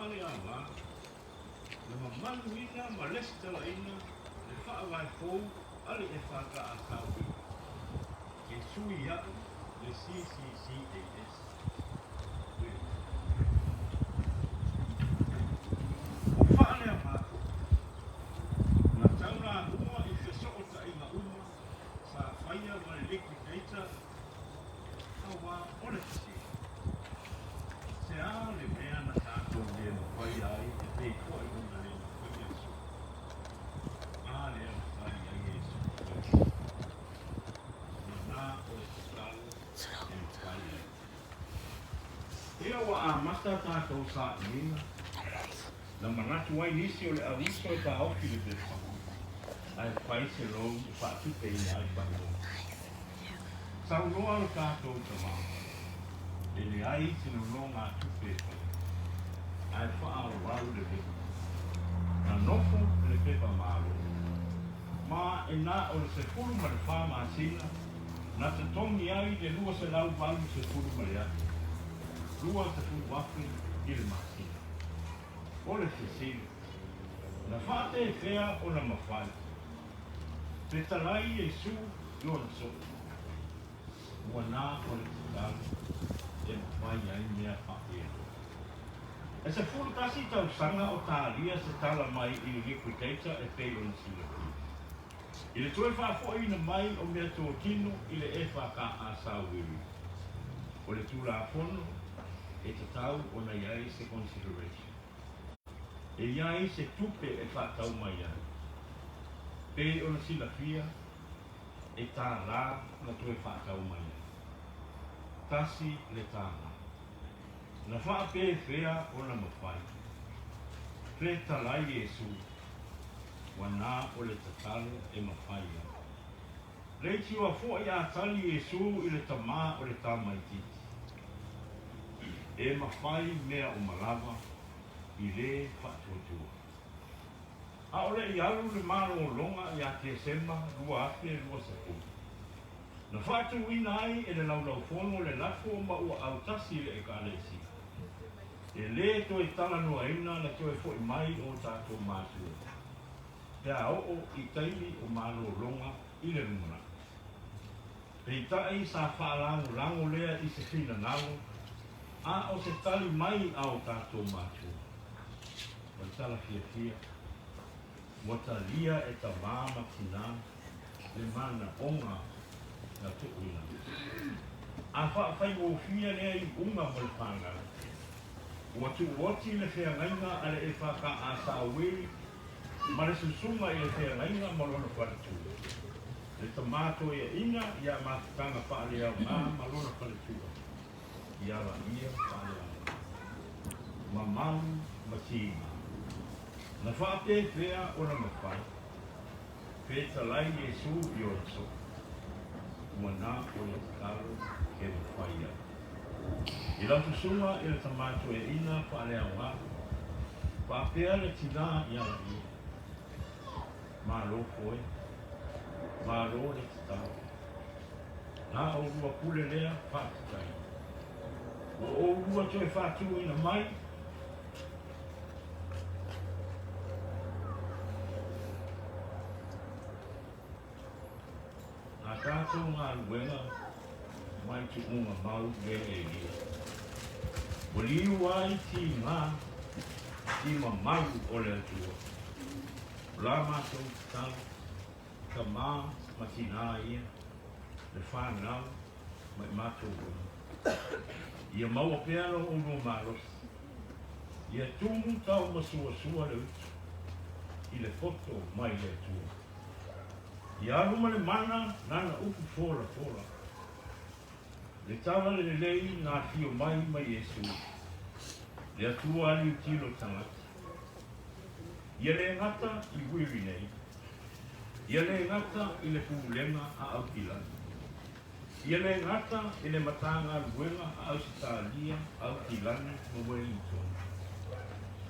faaleaoga na mamaluina ma lesitalaina le Faavae fou a le EFKS e sui ai le CCCAS. Ua faaleaoga foi na taulamua i fesootaiga uma sa faia ma le Liquidator auā o le fesili, Se a le mea na tatou le mafaia ai e pei foi ona le mafaia le soo? A lea na tali ai Iesu Keriso, Ua na o le tatalo e mafai ai. Ia ua amata tatou sailiga, na manatu ai nisi o le auiso e taofi le pepa, ae fai se loan e faatupeina ai faailoga. Saunoa lo tatou tama, e leai se nonogatupe e faia, ae faaauau le mea. Na nofo le pepa malo, ma e na o le 14 masina na totogi ai le 280 le afe, 20,000 i le masina. O le fesili, na faapefea ona mafai? Fetalai Iesu i ona soo, ua na o le tatalo e mafai ai mea faapena. E 11 tausaga o talia se tala mai i le Liquidator e pei ona silafia. I le toe faafoiina mai o meatotino i le EFKS Wiri, o le Tulafono e tatau ona i ai se consideration. E i ai se tupe e faatau mai ai. Pei ona silafia e $1 na toe faatau mai ai. $1. Na faapefea ona mafai? Fetalai Iesu, ua na o le tatalo e mafai ai. Leitioa foi a tali Iesu i le tamā o le tamaitiiti, E mafai mea uma lava i le faatuatua. A o le i alu le malologa ia Tesema 2020, na faatuina ai e le Laulaufono le lafo ma ua autasi le Ekalesia, e lē toe talanoaina le toe fo'i mai o tatou matua pe a oo i taimi o malologa i le lumanai. Peitai sa faalagolago lea i se finagalo a o se tali mai a o tatou matua. O le tala fiafia, ua talia e tamā ma tinā le manaoga na tuuina. A faafaigofie lea iuga mo le fanau, ua tuuoti le feagaiga a le EFKS Uiri ma le susuga i le feagaiga ma lona faletua, le tamā toeaina ia mafutaga faaleaoga ma lona faletua ia Laia faaleaoga. Mamalu ma tiga. Na faapefea ona mafai? Fetalai Iesu i ona soo, ua na o le tatalo e mafai ai. I lau susuga i le tamā toeaina faaleaoga, faapea le tinā ia Laia, Malo foe, malo le tatalo. La oulua pule lea, faafetai. Ua oulua toe faatuina mai. A tatou galuega mai tuuga mau mea e lia. Ua liu ai tiga i mamalu o le Atua. O la matou tatalo, tamā ma tinā ia, le fanau ma i matou uma. Ia maua pea lo oulua malosi. Ia tumu taumasuasua le utu i le poto mai le Atua. Ia alu ma le mana Lana upu folafola. Le tala lelei na afio mai ma Iesu, le Atua aliutilo tagata. Ia le gata i Wiri nei, ia le gata i le Pulega a Aukilani, ia le gata i le Matagaluega a Ausetalia, Aukilani ma Uelintona,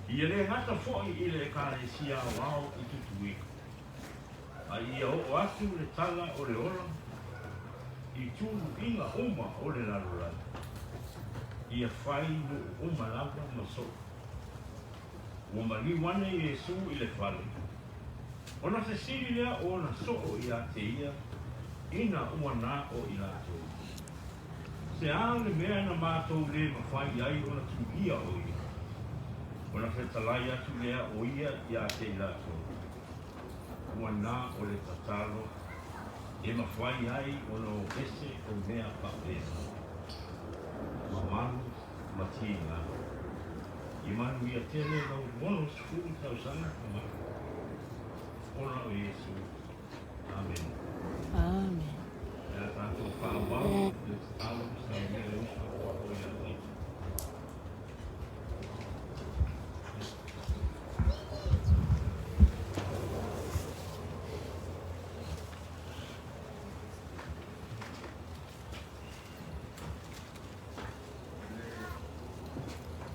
ia le gata foi i le Ekalesia Aoao i Tutuila, a ia oo atu le tala o le ola i tuluiga uma o le lalolagi, ia fai nuu uma lava ma soo. Ua maliu ane Iesū i le fale, ona fesili lea o ona soo iā te ia ina ua na o i latou, Se a le mea na matou lē mafai ai ona tulia o ia? Ona fetalai atu lea o ia iā te i latou, Ua na o le tatalo e mafai ai ona o ese o mea faapena. Mamalu ma tiga. Ia manuia tele lau 60 tausaga tama ona o Iesu. Amene. Amen. Le a tatou faaauau le tatalo ma saunia le uso o o ia te.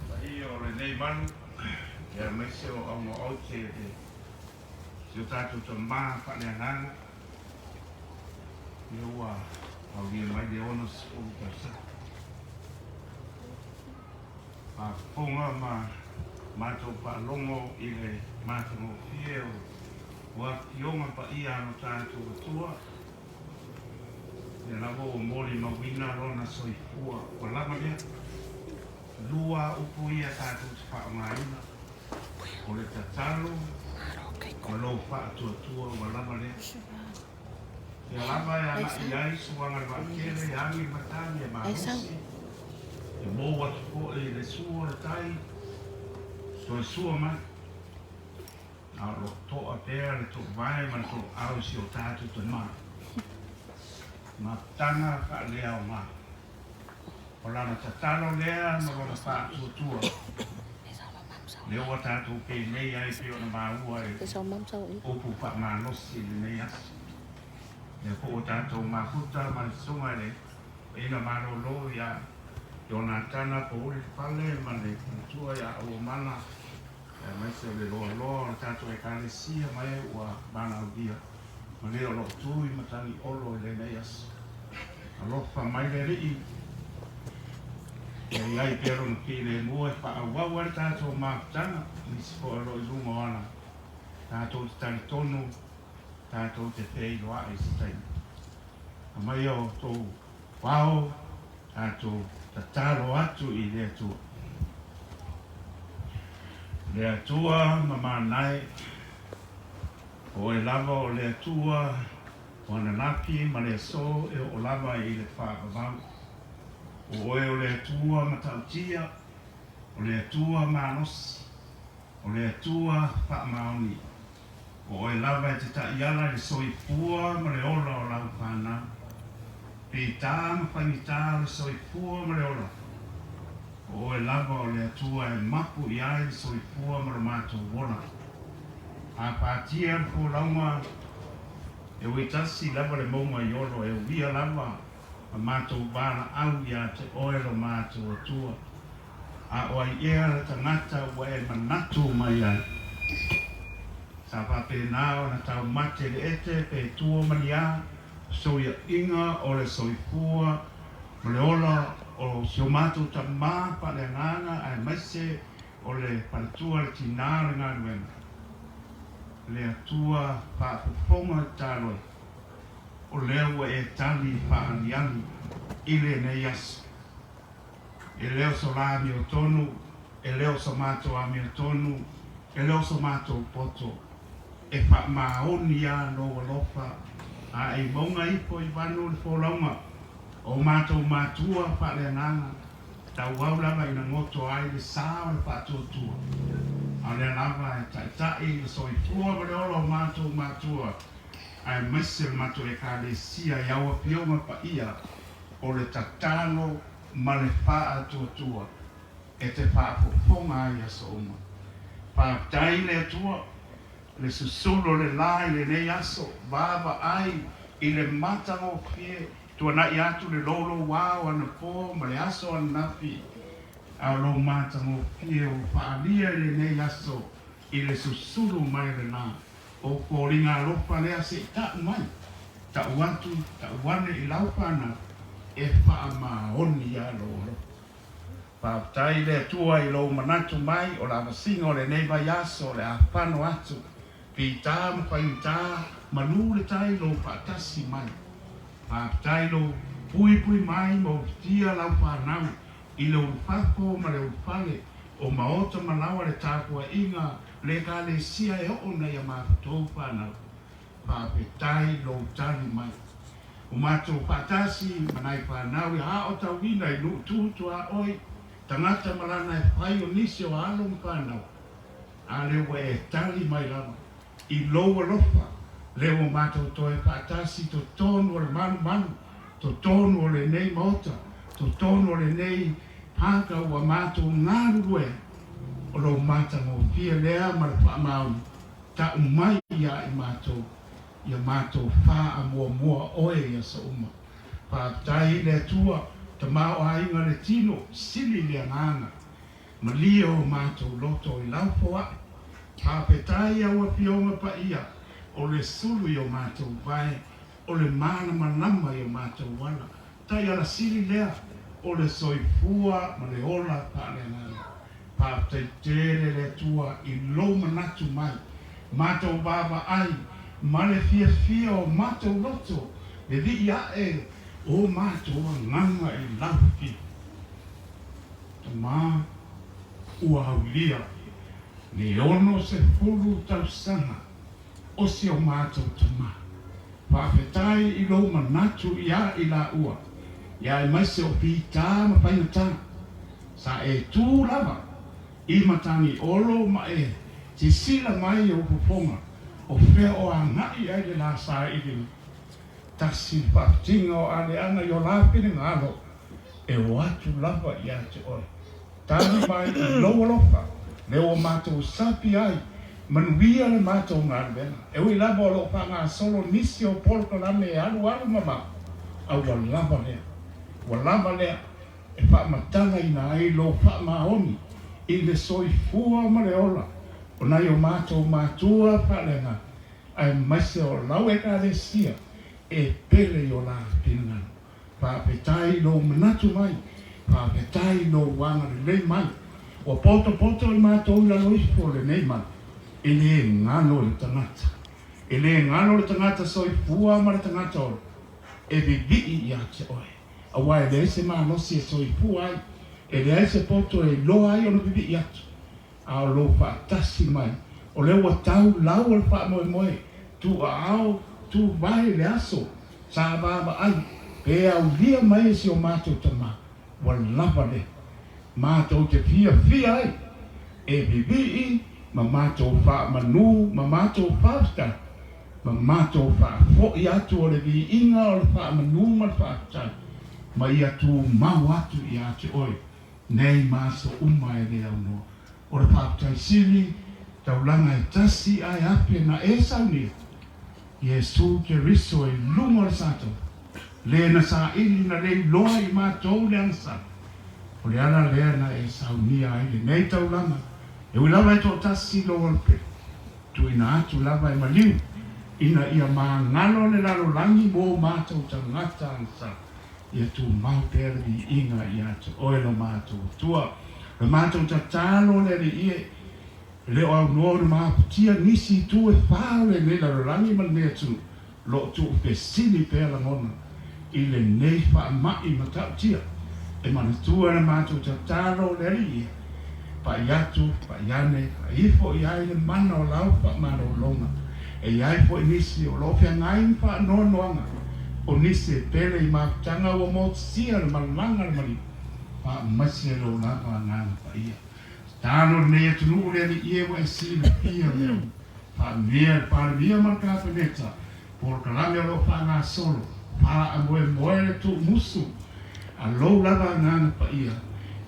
Paia o lenei malu, aemaise o auga ote le si o tatou tamā faaleagaga, lea ua aulia mai le 60 tausaga. Faafofoga ma matou faalogo i le matagofie o afioga paia a lo tatou Atua, Lea lava ua molimauina lona soifua ua lava lea. Lua upu ia tatou te faaaogaina, o le tatalo ma lou faatuatua ua lava lea. Lea lava e agai ai suaga le vaatele e agi le matagi e malosi, e mou atu foi i le sua o le tai, toe sua mai. A o lo o to'a pea le toovae ma le too'au i si o tatou tama. Mafutaga faaleaoga. O lana tatalo lea ma lona faatuatua, lea ua tatou penei ai pei ona maua i upu faamalosi i lenei aso. Lea foi ua tatou mafuta ma le susuga i le Paina Malolo ia Ionatana Pouli Lepale ma le faletua ia Auomala aemaise o le loaloa o le tatou Ekalesia ma e ua valaaulia ma le o lo o tu i Matagiolo i lenei aso. Alofa mai le Alii, ia i ai pea Lona filemu e faaauau ai le tatou mafutaga, nisi foi o lo o i luga o ala, tatou te talitonu, tatou te feiloai i se taimi. Aumaia o outou vao, tatou tatalo atu i le Atua. Le Atua ma manae, o oe lava o le Atua o ananafi ma le aso e oo lava i le faavavau. O oe o le Atua matautia, o le Atua malosi, o le Atua faamaoni. O oe lava e te taiala i le soifua ma le ola o lau fanau. Pitā ma faigitā o le soifua ma le ola, o oe lava o le Atua e mapu i ai le soifua ma lo matou ola. Apatia le folauga e ui tasi lava le mauga i olo e uia lava ma matou valaau ia te oe lo matou Atua. A o ai ea le tagata ua e manatu mai ai? Sa faapena ona taumate le ete pe tua ma ni a fesoiaiga o le soifua ma le ola o si o matou tamā faaleagaga aemaise o le faletua le tinā o le galuega, le Atua faafofoga i talo ai, o lea ua e tali faaaliali i lenei aso. E le o so la amiotonu, e le o so matou amiotonu, e le o so matou poto, e faamaoni lava lou alofa, a e mauga ifo i vanu le folauga o matou matua faaleagaga, tauau lava ina goto ai le sa o le faatuatua, a o lea lava e taitai le soifua ma le ola o matou matua, aemaise o le matou Ekalesia i au Afioga Paia o le tatalo ma le faatuatua e te faafofoga ai aso uma. Faafetai i le Atua le susulu o le la i lenei aso, vaavaai i le matagofie, tuanai atu le loulouā o anapo ma le aso ananafi, a o lou matagofie ua faaalia i lenei aso i le susulu mai o le la. O foliga alofa lea se i ta'u mai, ta'u atu, ta'u ane i lau fanau, e faamaoni ia lou alofa. Faafetai i le Atua i lou manatu mai o le avasiga o lenei vaiaso o le a fano atu, pitā ma faigata, malu le tai lou faatasi mai. Faafetai i lou puipui mai ma ufitia lau fanau i le ulufafo ma le ulufale o maota ma laoa le tapuaiga le Ekalesia e oo nai a matou fanau. Faafetai lou tali mai. O matou faatasi ma nai fanau e aotauina i nuu tu tuaoi, tagata ma lana e fai o nisi o alo ma fanau, a lea ua e tali mai lava i lou alofa, lea ua matou toe faatasi i totonu o le malumalu, totonu o lenei maota, totonu o lenei paka ua matou galulue ai, o lou matagofie lea ma le faamaoni tau mai ia i matou ia matou faamuamua oe i aso uma. Faafetai i le Atua, tamaoaiga le tino, sili le agaga, malie o matou loto i lau foai. Faafetai au Afioga Paia o le sulu i o matou vae, o le malamalama i o matou ala. Taiala sili lea o le soifua ma le ola faaleagaga. Faafetai tele le Atua i lou manatu mai, matou vaavaai ma le fiafia o matou loto, le vii ae o matou agaga i lau fia. Tama ua aulia le 60 tausaga o si o matou tama. Faafetai i lou manatu iā i laua, ia aemaise o pitā ma faigata. Sa e tu lava i Matagiolo ma e sisila mai i ou fofoga o fea o agai ai le la sailiga. Tasi le faafitiga o aleaga i o la finagalo e o atu lava ia te oe. Tali mai i lou alofa, lea ua matou sapi ai, manuia le matou galuega. E ui lava o lo o faagasolo nisi o polokalame e alualu mamao, a ua lava lea. Ua lava lea e faamatalaina ai lou faamaoni i le soifua ma le ola o nai o matou matua faaleagaga, aemaise o lau Ekalesia e pele i o la finagalo. Faafetai i lou manatu mai, faafetai i lou agalelei mai. Ua potopoto i matou i lalo ifo o lenei malu. E le galo le tagata. E le galo le tagata soifua ma le tagata ola e vivii ia te oe. Aua e leai se malosi e soifua ai, e leai se poto e iloa ai ona vivii atu. A o lou faatasi mai, o lea ua tau lau o le faamoemoe, tuuaao, tuvae le aso sa vaavaai pe aulia mai e si o matou tama, ua lava lea. Matou te fiafia ai e vivii ma matou faamanu ma matou faafetai ma matou faafoi atu o le viiga o le faamanu ma le faafetai ma ia tumau atu ia te oe nei ma aso uma e le aunoa. O le faafetai sili, taulaga e tasi ae afe na e saunia, Iesu Keriso i luga o le satou, le na saili na le iloa i matou le agasala. O le ala lea na e saunia ai lenei taulaga, e ui lava e toatasi lou alopele, tuuina atu lava e maliu, ina ia magalo le lalolagi mo matou tagata agasala. Ia tumau pea le viiga ia te oe lo matou Atua. O le matou tatalo le Alii e le o aunoa ona mafutia nisi itu e fa o lenei lalolagi ma lenei atunuu, lo o tuufesili pea lagona i lenei faamai matautia. E manatua le matou tatalo le Alii e, pai atu, pai ane, pai ifo i ai le mana o lau faamalologa. E i ai foi nisi o lo o feagai ma faanoanoaga, o nisi e pele i mafutaga ua motusia le malaga a le maliu, faamaise lou lava agaga paia. Tatalo lenei atunuu le Alii e ua e silafia mea uma. Faamea le Palemia ma le Kapeneta, polokalame o lo o faagasolo, faamoemoe le tuumusu a lou lava agaga paia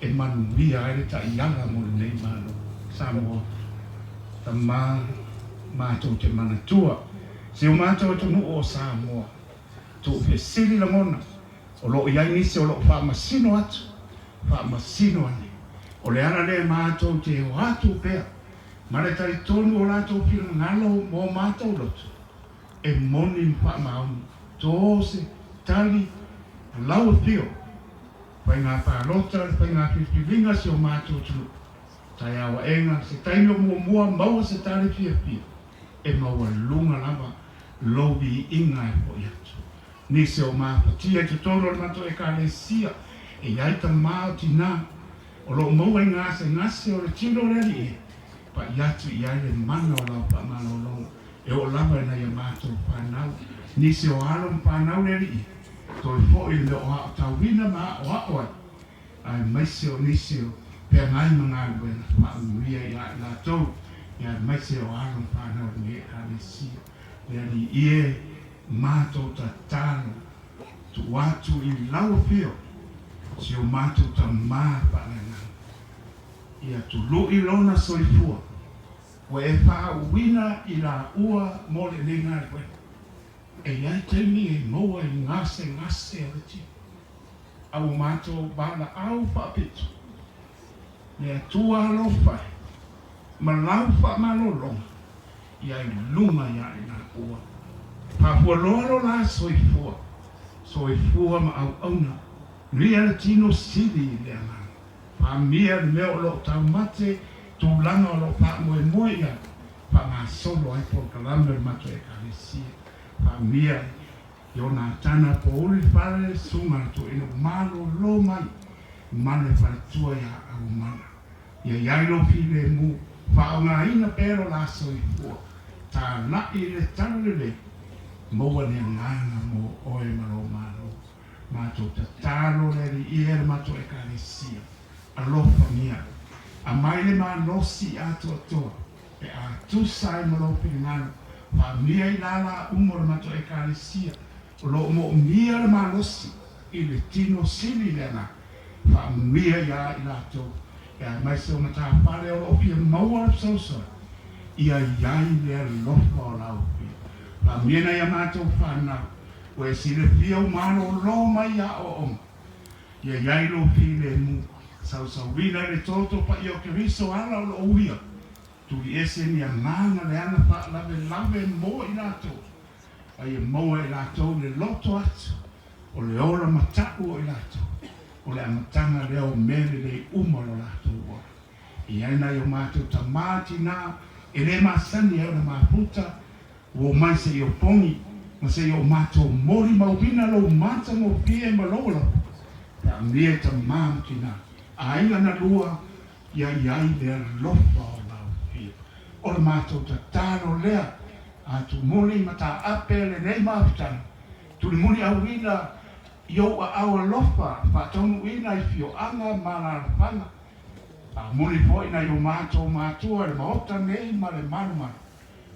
e manuia ai le taiala mo lenei Malo. Samoa, Tama matou te manatua si o matou atunuu o Samoa, tuufesili lagona o lo o i ai nisi o lo o faamasino atu, faamasino ane. O le ala lea matou te o atu pea ma le talitonu o latou finagalo mo matou loto e moni ma faamaoni, to se tali a lau afio. Faiga palota le faiga filifiliga a si o matou atunuu. Taeao aega, se taimi o muamua maua se tala fiafia, e maualuga lava lou viiga e fo'i atu. Nisi o mafatia i totonu o le matou Ekalesia, e i ai tamā o tinā o lo o maua i gasegase o le tino o le Alii e pa'i atu i ai le mana o lau faamalologa e oo lava i nai a matou fanau. Nisi o alo ma fanau le Alii e toe fo'i i le mea o aotauina ma aoao ai, aemaise o nisi o feagai ma galuega faaamuia ia i latou, aemaise o alo ma fanau o lenei Ekalesia. Le Alii e, matou tatalo, tuu atu i lau afio si o matou tamā faaleagaga, ia tulu'i lona soifua ua e faauuina i laua mo lenei galuega. E i ai taimi e maua i gasegase o le tino, a ua matou valaau faapito, Le Atua alofa e, ma lau faamalologa ia i luga ia i laua. Faafualoa lo la soifua, soifua ma auauna, lia le tino sili i le agaga. Faamia le mea o lo o taumate, tulaga o lo o faamoemoe i ai, faagasolo ai polokalame o le matou Ekalesia. Faamia Ionatana Pouli Fale Susuga le Toeaina ua malolo mai ma le faletua ia Aumala. Ia i ai lou filemu, faaaogaina pea lo la soifua, talai i le talalelei, maua le agaga mo oe ma lou Malo. Matou tatalo le Alii e le matou Ekalesia, alofagia, aumai le malosi atoatoa pe a tusa ai ma lou finagalo, faamia i lala uma o le matou Ekalesia, o lo o moomia le malosi i le tino sili le agaga, faamia ia i latou, aemaise o matafale o lo o fia maua le fesoasoani, ia i ai le alofa o lau Afioga. Faamia nai a matou fanau, ua e silafia ua malolo mai i aoaoga, Ia i ai lou filemu, sausauina i le toto paia o Keriso ala o lo o uia, tuliese ni agaga leaga faalavelave mo i latou, a ia maua e latou le loto atu o le ola mataʻu o i latou, o le amataga lea o mea lelei uma o lo latou ola. E i ai nai o matou tamā tinā e le masani ai ona mafuta, Ua omai se i opogi ma se i o matou molimauina lou matagofie ma lou alofa, pe a mea i tamā ma tinā, aiga na lua, ia i ai le alofa o lau Afio. O le matou tatalo lea, a tumuli ma taape lenei mafutaga, tulimuli auina i ou aao alofa faataunuuina i fioaga ma alalafaga, faamuli foi nai o matou matua i le Maota nei ma le malumalu,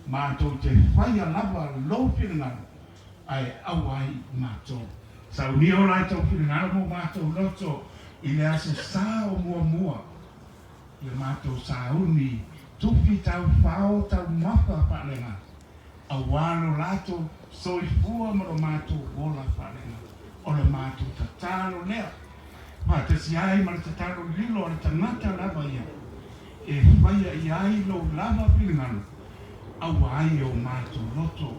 Matou te faia lava lou finagalo, ae aua ai matou. Saunia o latou finagalo mo matou loto i le aso sa o muamua, ia matou sauni tufi taufao taumafa faaleagaga, aua lo latou soifua ma lo matou ola faaleagaga. O le matou tatalo lea, faatasi ai ma le tatalo lilo a le tagata lava ia. E faia i ai lou lava finagalo, aua ai o matou loto.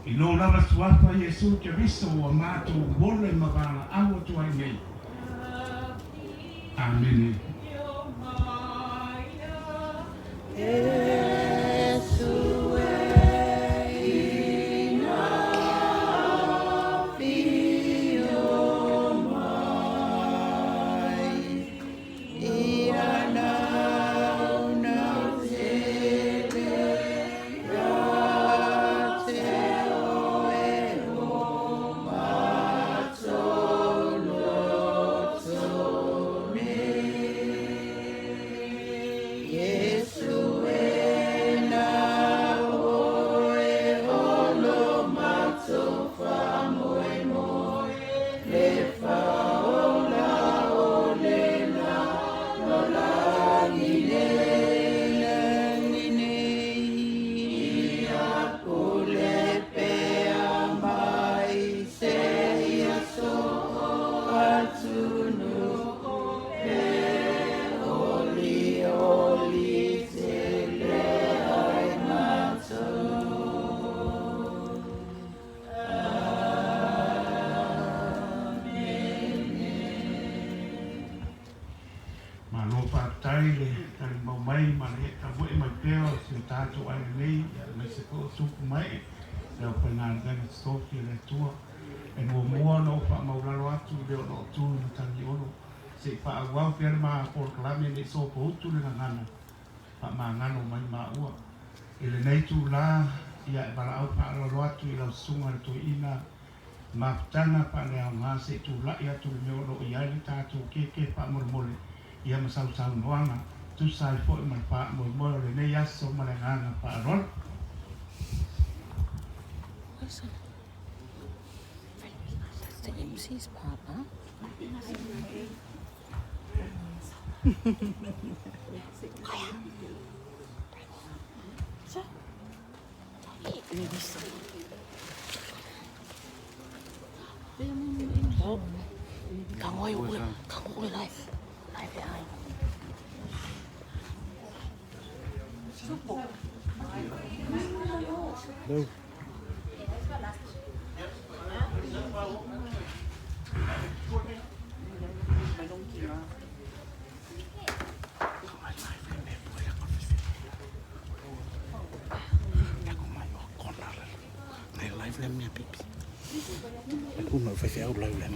I lou lava suafa Iesu Keriso ua matou ole ma valaau atu ai nei. Amene. ai ma le tamue'e mai pea o si o tatou aiga nei, aemaise foi o tupu ma e'e le aufaigaluega totofi a le Atua. E muamua ona ou faamaulalo atu i le o lo o tu i Matagiolo se i faaauau pea le ma polokalame ne i sopoutu le gagana faamagalo mai maua. I lenei itulā, ia e valaau faaaloalo atu i lau Susuga i le Toeaina Mafutaga faaleaoga se i tulai atu i le mea o lo o i ai le tatou keke faamolemole ia ma sau saunoaga tusa ai foi ma le faamoemoe o lenei aso ma le agaga faaaloalo. Listen. That's the MC's partner. Ka live. Live le aiga.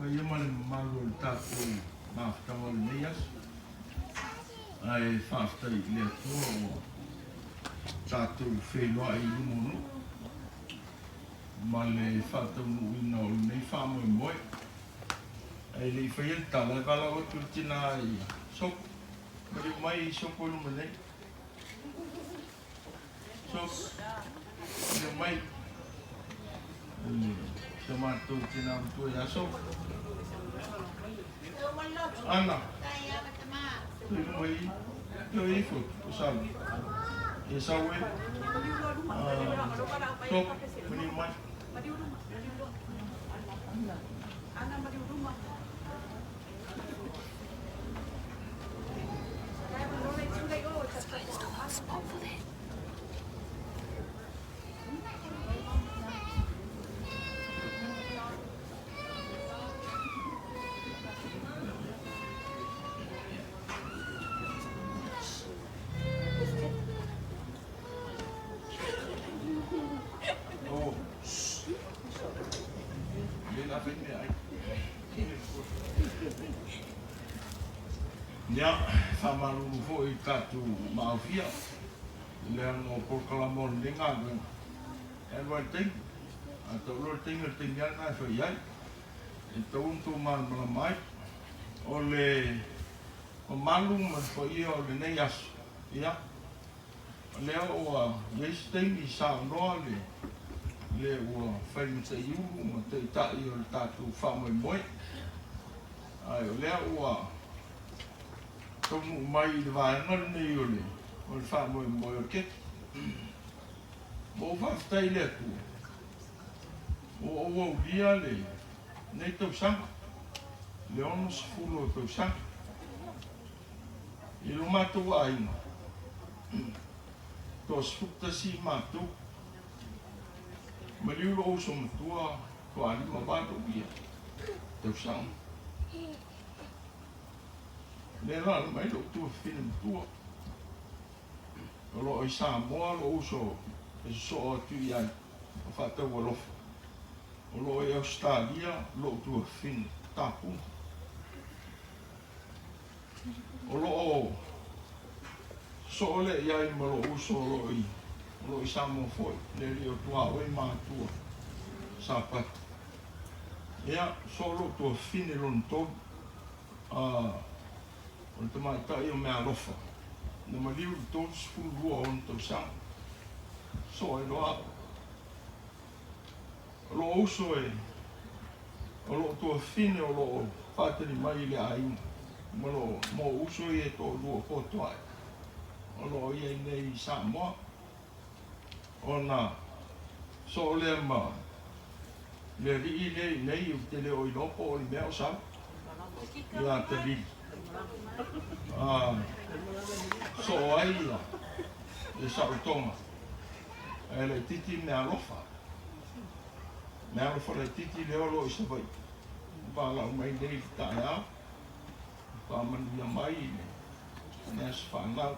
Paia ma le mamalu o le tatou mafutaga o lenei aso. Ae faafetai i le Atua ua tatou feiloai i luma o nuu ma le faataunuuina o lenei faamoemoe. Ae le i faia le tala, e valaau atu i le tina i Sopo. Maliu mai Sopo i luma nei. Sopo, maliu mai. Si o matou tina matua ia Sopo. Ana, tu i luma i, tu i ifo, o sau. E sau e. Sopo, maliu mai. There's no spot for that. Oh. Le la fai mea ai. Ia, faamalulu foi i tatou maofia, leaga o polokalame o lenei galuega, e alu lava i le taimi. A tau loa le taimi, o le taimi lava lena e fai ai. E tatau ona outou malamalama ai. O le mamalu ma le paia o lenei aso, ia, o lea ua i ai se taimi saunoa le le ua fai ma taiulu ma taitai o le tatou faamoemoe. Ae o lea ua taunuu mai i le vaega lenei o le o le faamoemoe o le keke. Ua ou faafetai i le Atua ua ou aulia lenei tausaga, le 60 o tausaga. I lo matou aiga, toa-11 matou. Maliu lou uso matua toa 58 ia tausaga. Lea e alaala mai lou tuafafine matua. O lo o i Samoa lou uso e sosoo atu i ai ma faataualofa. O lo o i Ausetalia lou tuafafine Tapunga. O lo o sosoo lea i ai ma lou uso o lo o i Samoa foi, le alii o tuaoi ma atua Sapatu. Ia, sosoo lou tuafafine lona tolu, o le tamaitai o Mealofa, na maliu i le 32 o ona tausaga. Sosoo ai loa au. O lou uso e, o lou tuafafine o lo o faatali mai i le aiga, ma lo, ma ou uso ia e toalua o Fotuai, o lo o i ai nei i Samoa, ona soo lea ma le alii lea i inei, ou te le o iloa po o le mea o sau ia Talili, a soo ai le saolotoga, ae laitiiti meaalofa. Meaalofa laitiiti lea o lo o i Savaii, ua valaau mai nei i le taeao, faamanuia mai i le aso fanau.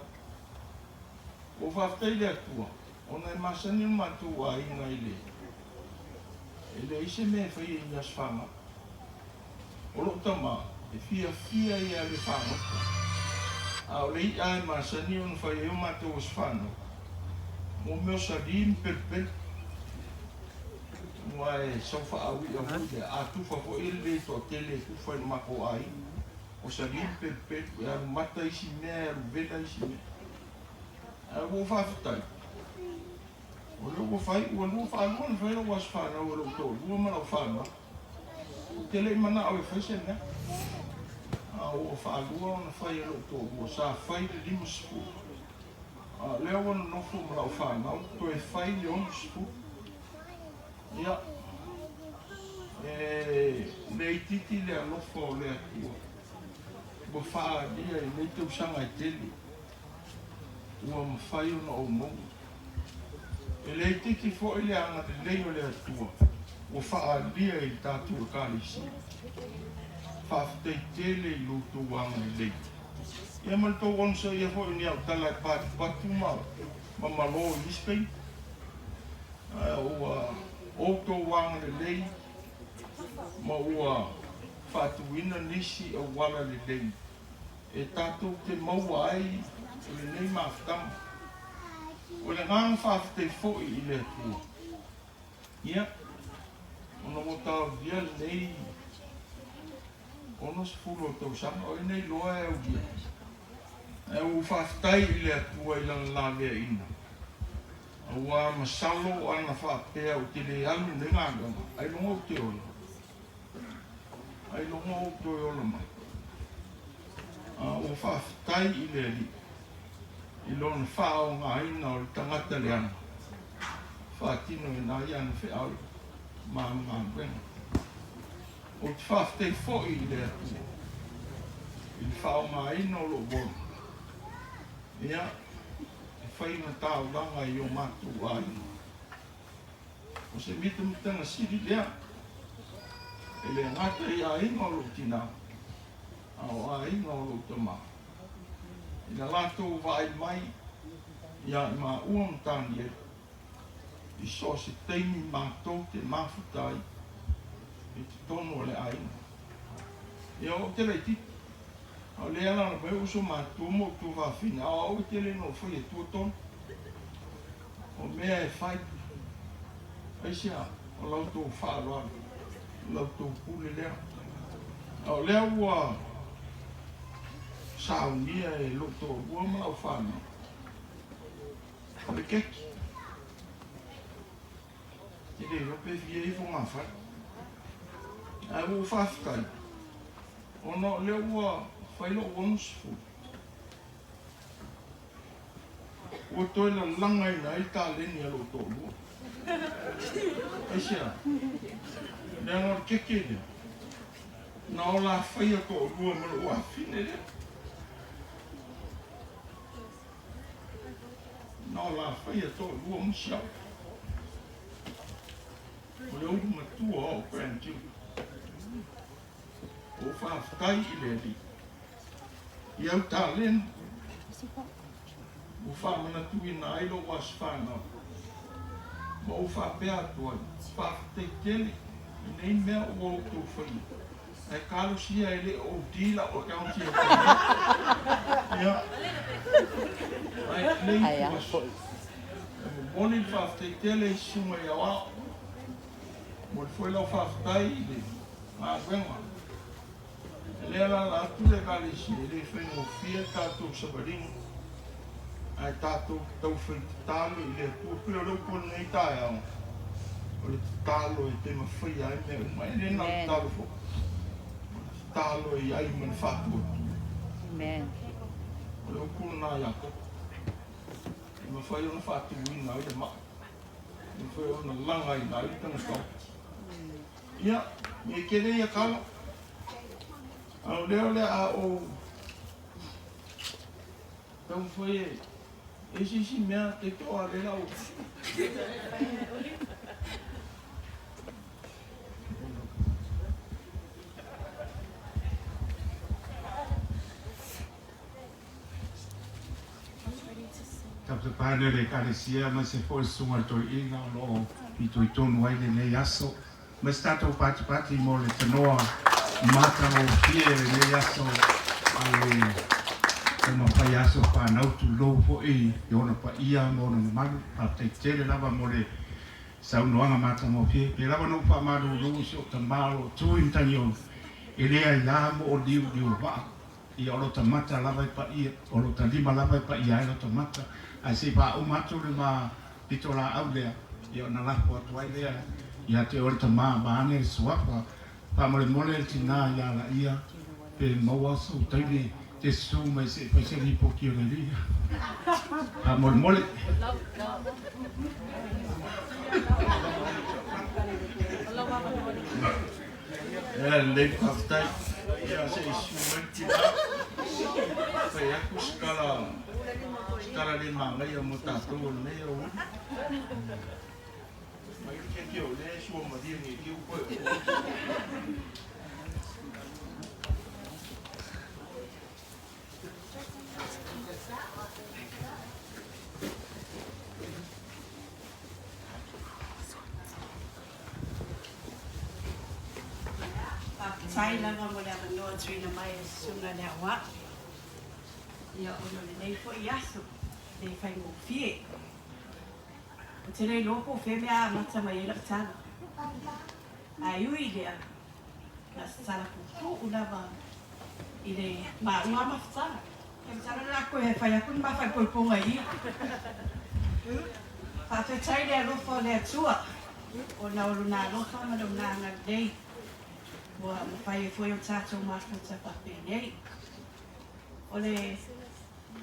Ua ou faafetai i le Atua, ona e masani lo matou aiga i le, e leai se mea e faia i ni aso fanau. O lou tama, e fiafia ia le fagota, a o le i'a e masani ona fai ai o matou aso fanau, mo mea o salī ma pelupelu. Aua e sau faaaui'a foi lea, a tufa foi e le toatele e tufa i le matou aiga. O salī ma pelupelu, e alu mata isi mea, e alu vela isi mea. Ae ua ou faafetai, O lea ua fai, ua lua faalua ona fai lou aso fanau e lou toalua ma lau fanau. Ou te le i manao e fai se mea, a ua faalua ona fai e lou toalua. Sa fai le 50, a o lea ua nonofo ma lau fanau toe fai le 60. Ia, e le itiiti le alofa o le Atua ua faaalia i nei tausaga e tele. Ua mafai ona ou maua. E le itiiti foi le agalelei o le Atua ua faaalia i le tatou Ekalesia. Faafetai tele i lo outou agalelei. Ia ma le tou onosaia foi o ni au tala e patupatu ma mamalo i isi taimi. Ae ua outou agalelei ma ua faatuina nisi auala lelei e tatou te maua ai lenei mafutaga. O le agaga faafetai foi i le Atua, ia, ona ua taolia lenei 60 o tausaga, o ai nei loa e aulia. Ae ua ou faafetai i le Atua i Lana laveaiina, aua masalo ana faapea ou te le alu i lenei galuega, ailoga ou te ola. Ailoga ou toe ola mai. A ua faafetai i le Alii i lona faaaogaina o le tagata leaga, faatinoina ai ana feau ma ana galuega. Ou te faafetai foi i le Atua i le faaaogaina o lou ola, ia, e fai ma taulaga i o matou aiga. O se mitamitaga sili lea, e le gata i aiga o lou tinā, a o aiga o lou tamā. I la latou vaai mai iā i maua ma Taniela, i so o se taimi matou te mafuta ai i totonu o le aiga. Ia, ou te laitiiti, a o lea e alaala mai ou uso matutua ma ou tuafafine, a o au e tele ina ou fai atua tonu. O mea e fai, aisea, o la outou faaaloalo, o la outou pule lea. A o lea ua saunia e lou toalua ma lau fanau, o le keki. E le iloa pe fia ifo gafale. Ae ua ou faafetai, ona o lea ua fai lou 60. Ua toe lalagaina ai le taleni a lou toalua. Aisea? Leaga o le keke lea, na ola faia toalua ma lou afine lea. Na ola faia toalua ma si au. O le ulu matua o grandchildren. Ua ou faafetai i le Alii i au taleni ua faamanatuina ai lou aso fanau, ma ou faapea atu ai, Faafetai tele i nei mea ua outou faia, ae talosia e le o OD lau account i au Ia, ae lelei atu aso. E momoli le faafetai tele i Susuga i Aoao. Momoli foi lau faafetai i le galuega. E le alaala atu le Ekalesia, e le faigofie le tatou savaliga, ae tatou te taufai tatalo i le Atua. Pei o le upu o lenei taeao, O le tatalo e te mafaia ai mea uma. E le na o le tatalo foi. O le tatalo e i ai ma le faatuatua. Amen. O le upu lena a Iakopo. E mafai ona faatuina ai le mai. E mafai ona lagaina ai le tagata oti. Ia, me tele ia tala. A o lea o le a ou taumafai e e se isi mea te toa le lau. Tapatapane o le Ekalesia aemaise foi le Susuga i le Toeaina o lo o fitoitonu ai lenei aso. Ma se tatou patipati mo le tanoa matagofie i lenei aso a le taumafai aso fanau, tulou foi i ona paia ma ona mamalu. Faafetai tele lava mo le saunoaga matagofie. Pei lava ona ou faamalulu i si ou tama o lo o tu i Matagiono, e le aia mo o liuliu o vaa. Ia o lota mata lava e paia, o lota lima lava e paia ai lota mata, ae se i faauma atu le ma pitolaau lea, ia ona lafo atu ai lea ia te oe le tama vaeane le suafa, faamolemole le tina ia Laia pe maua sou taimi te susu mai se i fai se lipoti o le alii. Faamolemole. Ia lelei faafetai. Ia se i susu mai le tina. Fai atu se tala, se tala le manaia mo tatou o lenei aoauli. Mai le keke o lea e suamalie nei i upu e Faafetai lava mo le avanoa tuuina mai e le Susuga i le Aoao. Ia ona o lenei foi aso e le faigofie. Ou te le iloa po o fea mea a amata mai ai lau tala. Ae ui i lea, na o se tala puupuu lava i le maua mafutaga. Ia masalo o le a toe fai atu ni ma faaipoipoga i i. Faafetai i le alofa o le Atua ona o Lona alofa ma Lona agalelei ua mafai ai foi ona tatou mafuta faapenei. O le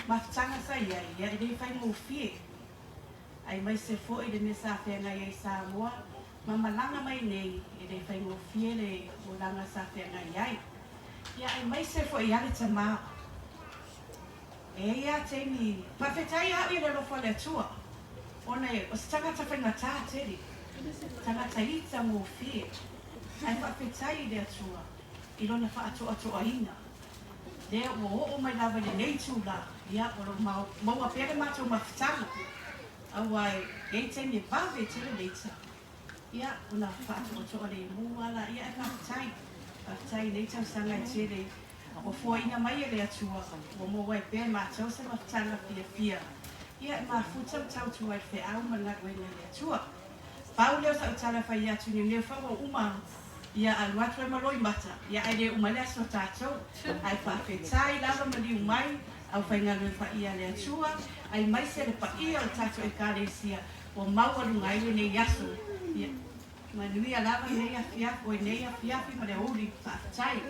mafutaga sa i ai, ia e le faigofie, aemaise foi le mea sa feagai ai Samoa ma malaga mai nei, e le faigofie le olaga sa feagai ai. Ia aemaise foi ia le tama. E i ai lava taimi, faafetai au i le alofa o le Atua, ona o se tagata faigata tele, tagata ita gofie, ae faafetai i le Atua i lona faatoatoaina, lea ua oo mai lava i lenei itula, ia, o lo o maua pea le matou mafutaga, aua e i ai taimi e vave tele le ita, ia, ona faatoatoa lemu lava laia, ae faafetai, faafetai i nei tausaga e tele ua foaiina mai e le Atua, ua maua ai pea e matou se mafutaga fiafia, ia, e mafuta ma tautua ai le feau ma le galuega i le Atua. Pau lea o sau tala fai atu niuneu fa ua uma ia alu atu ai ma loimata ia ae le uma ai le aso a tatou ae faafetai lava maliu mai au faigaluega paia a le Atua aemaise le paia o le tatou Ekalesia ua maualuga ai lenei aso ia manuia lava lenei afiafi oi nei afiafi ma le aoauli faafetai.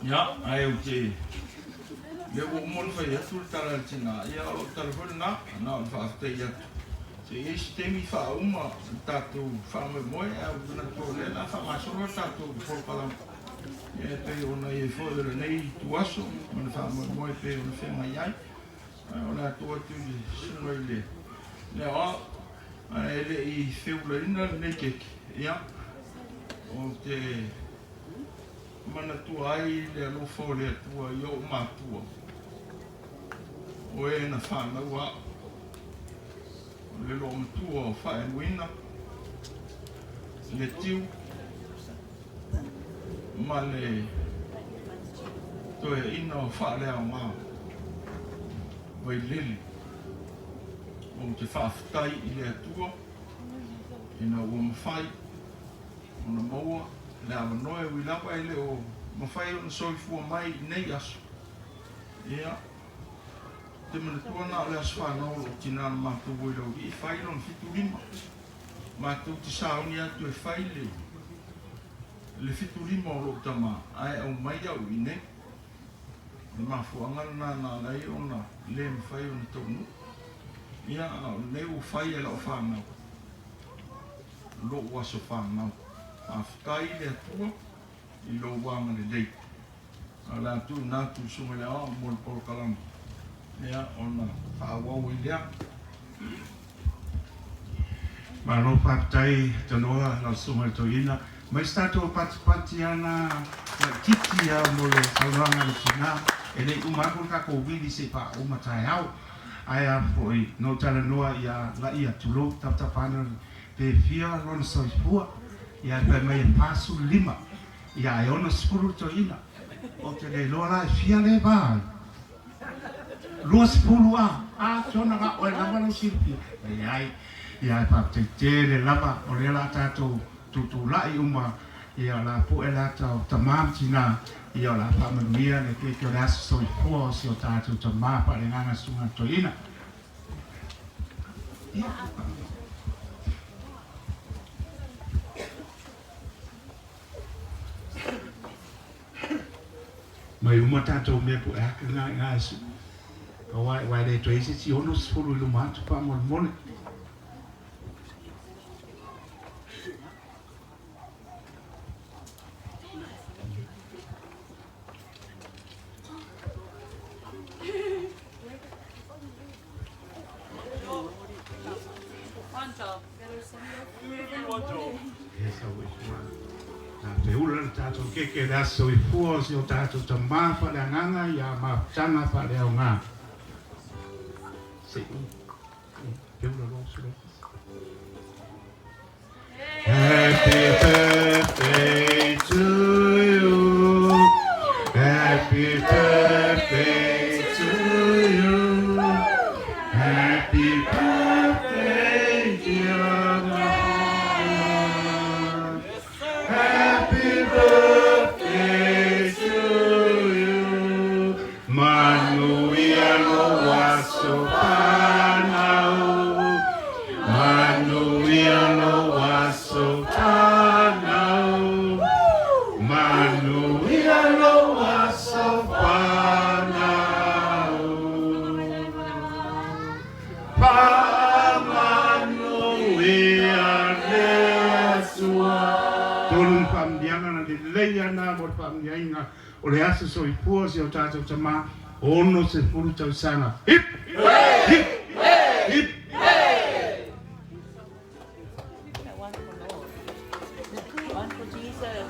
Ia, ae ou te... Lea ua uma ona fai atu le tala a le tina, ia o lau tala foi lena, na o le faafetai atu. Se i i ai se taimi faauma le tatou faamoemoe, ae ou te manatu o lea o le a faagasolo le tatou polokalame. Ia e pei ona i ai foi o lenei ituaso ma le faamoemoe e pei ona feagai ai. Ae o le a tuu atu i le susuga i le le aoao, ae le i feulaina lenei keke, ia, ou te manatua ai le alofa o le Atua i ou matua, o e na fanau au, o le loomatua o Faenuina, Letiu ma le toeaina o Faaleaoga Vailele. Ou te faafetai i le Atua ina ua mafai ona maua le avanoa e ui lava e le o mafai ona soifua mai i nei aso. Ia, ou te manatua na o le aso fanau o lou tina na matou o i Laulii e fai lona 75. Matou te sauni atu e fai le le 75 o lou tama ae aumai au i inei. O le mafuaaga lena na ala ai ona le mafai ona taunuu. Ia, a o lenei ua fai e lau fanau lou aso fanau. Faafetai i le Atua i lou agalelei. A o le a tuuina atu i le Susuga i le Aoao mo le polokalame, ia, ona faaauau ai lea. Malo faafetai tanoa lau susuga i le toeaina. Mai se tatou patipati ana laitiiti lava mo le saunoaga a le tina. E le i uma atu le tatou vili se i faauma taeao. Ae a foi na ou talanoa ia Laia, tulou, tapatapa ana pe fia lona soifua, ia ae fai mai e 45, ia ae 60 le toeaina. Ou te le iloa la e fia lea e va ai. 20 a, a Jonah na oe lava lou silafia. Leai, ia ae faafetai tele lava o lea la tatou tutulai uma, ia o la pue le ata o tama ma tina, ia o la faamanuia le keiki o le aso soifua o si o tatou tama faaleagaga susuga toeaina. Ia. Mai uma tatou mea po o ea ka gaegae su. Aua e le toe i ai se isi 60 i luma atu faamolemole. Na te ula le tatou keke le aso soifua o si o tatou tama faaleagaga ia mafutaga faaleaoga. Se i te ula loa se loa. Happy birthday to you. Happy birthday to you. Happy birthday, dear Lord. Happy birthday to you. Manuia lou aso fanau. Manuia lou aso fanau. Manuia lou aso fanau. Faamanuia le Atua. Tolu ni faamanuiaga na lelei ana mo le faamanuiaina o le aso soifua o si o tatou tama 60 tausaga. Hip! Hip! Hip! One for Lord. One for Jesus.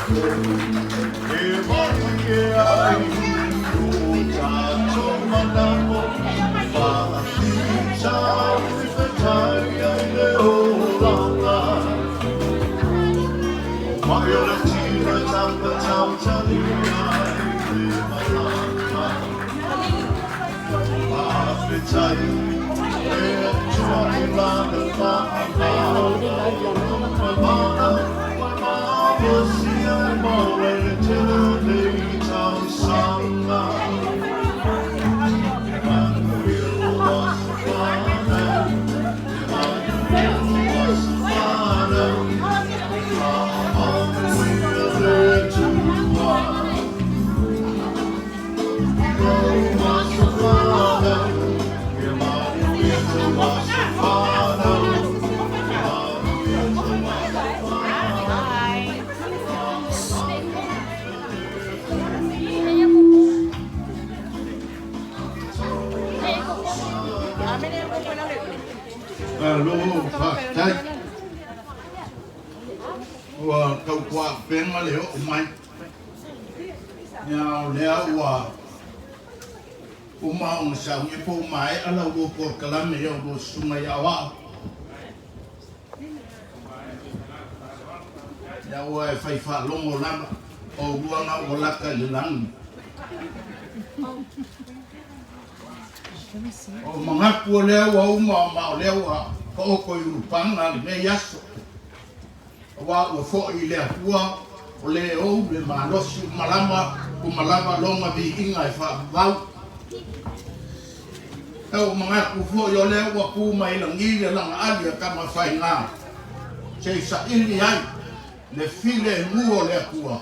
E malie ai o tātou manaʻo, Faafitauli fetai ai le olaga. O mai o le tino e tapatautalia ai le malaga. Faafetai le Atua i Lana faamalo mamana, ua malosi ai mo le tele o nei tausaga. E manuia lo aso fanau, e manuia lo aso fanau, faamanuia le Atua. Lou aso fanau, e manuia tou aso fanau, e manuia tou aso fanau. Malo faafetai. Ua tautuaupega le oo mai. Ia o lea ua uma ona saunia po ua maea la ulua polokalame ia ulua susuga i aoao. Ia ua e fai faalogo lava o ulua na ua lata i le lagi. O manatu o lea ua uma ma o lea ua taoto i ulupaga lenei aso. Auā ua fo'i i le Atua o le ou le malosi uma lava uma lava lona viiga e faavavau. E ua manatu foi o lea ua tu mai lagi le lagaali a Tamafaiga se i saili ai le filemu o le Atua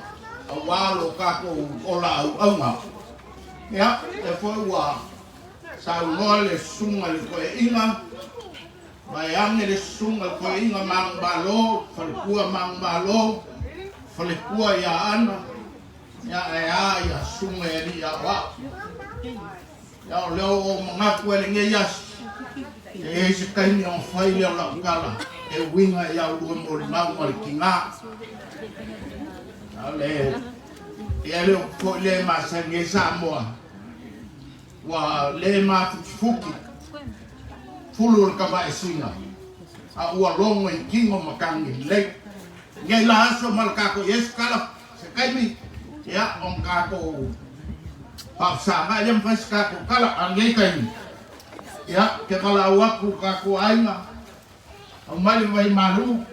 auā lo tatou ola auauna. Ia, lea foi ua saunoa le susuga i le toeaina, vaeane le susuga i le toeaina manumalo, faletua manumalo, faletua ia Ana, ia ae a ia susuga i alii aoao. Ia o lea ua ou manatu ai lenei aso, e i ai se taimi ona fai lea o lau tala e uiga i a ulua molimau ma le tiga. A o le ia le upu foi lea e masani ai Samoa, ua le mafutifuti fulu o le tavaesina, a ua logo i tino matagi lelei. Nei la aso ma le tatou i ai se tala se taimi, ia ona tatou faafesagai lea ma fai se tatou tala. A o lenei taimi, ia, ou te valaau atu i le tatou aiga, aumai le vai malu.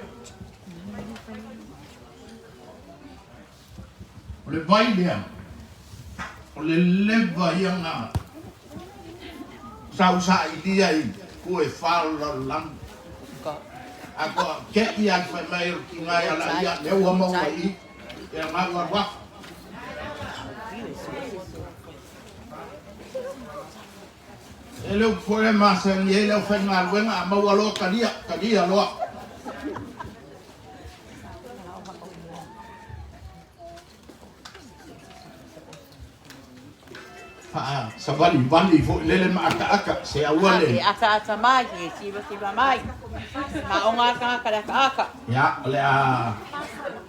O le vai lea, o le leva ia na sausailia i tua e fa o le lalolagi. A toa te'i lava le fai mai o le tiga ia laia, lea ua maua i i, ia na ua alu atu. E le upu foi lea e masani ai le aufaigaluega, a maua loa talia, talia loa. Faasavalivali foi lele ma ataata se aua le. E ataata mai, e tivasiva mai. Ma o ngā tagata le ataata. Ia, o le a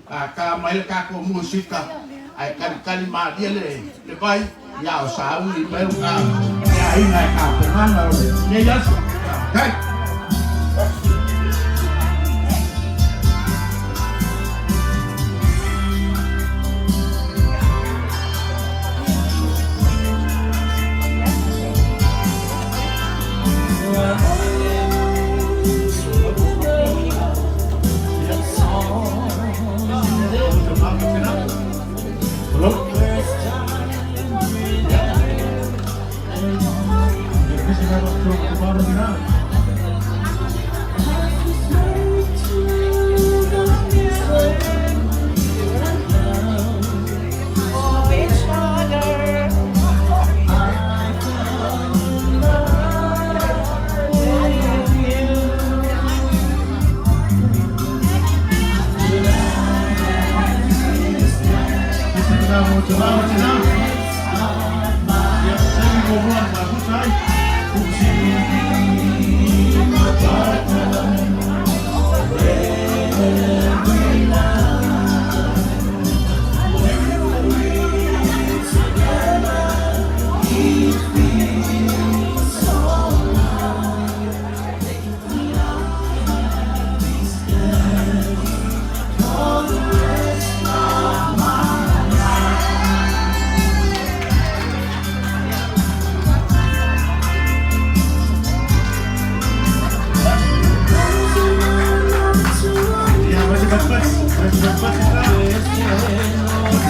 tātā mai le tatou musika, ae talitali malie le, le vai, ia o sauni mai o ka aiga e tapenaga o lenei aso. Faafetai.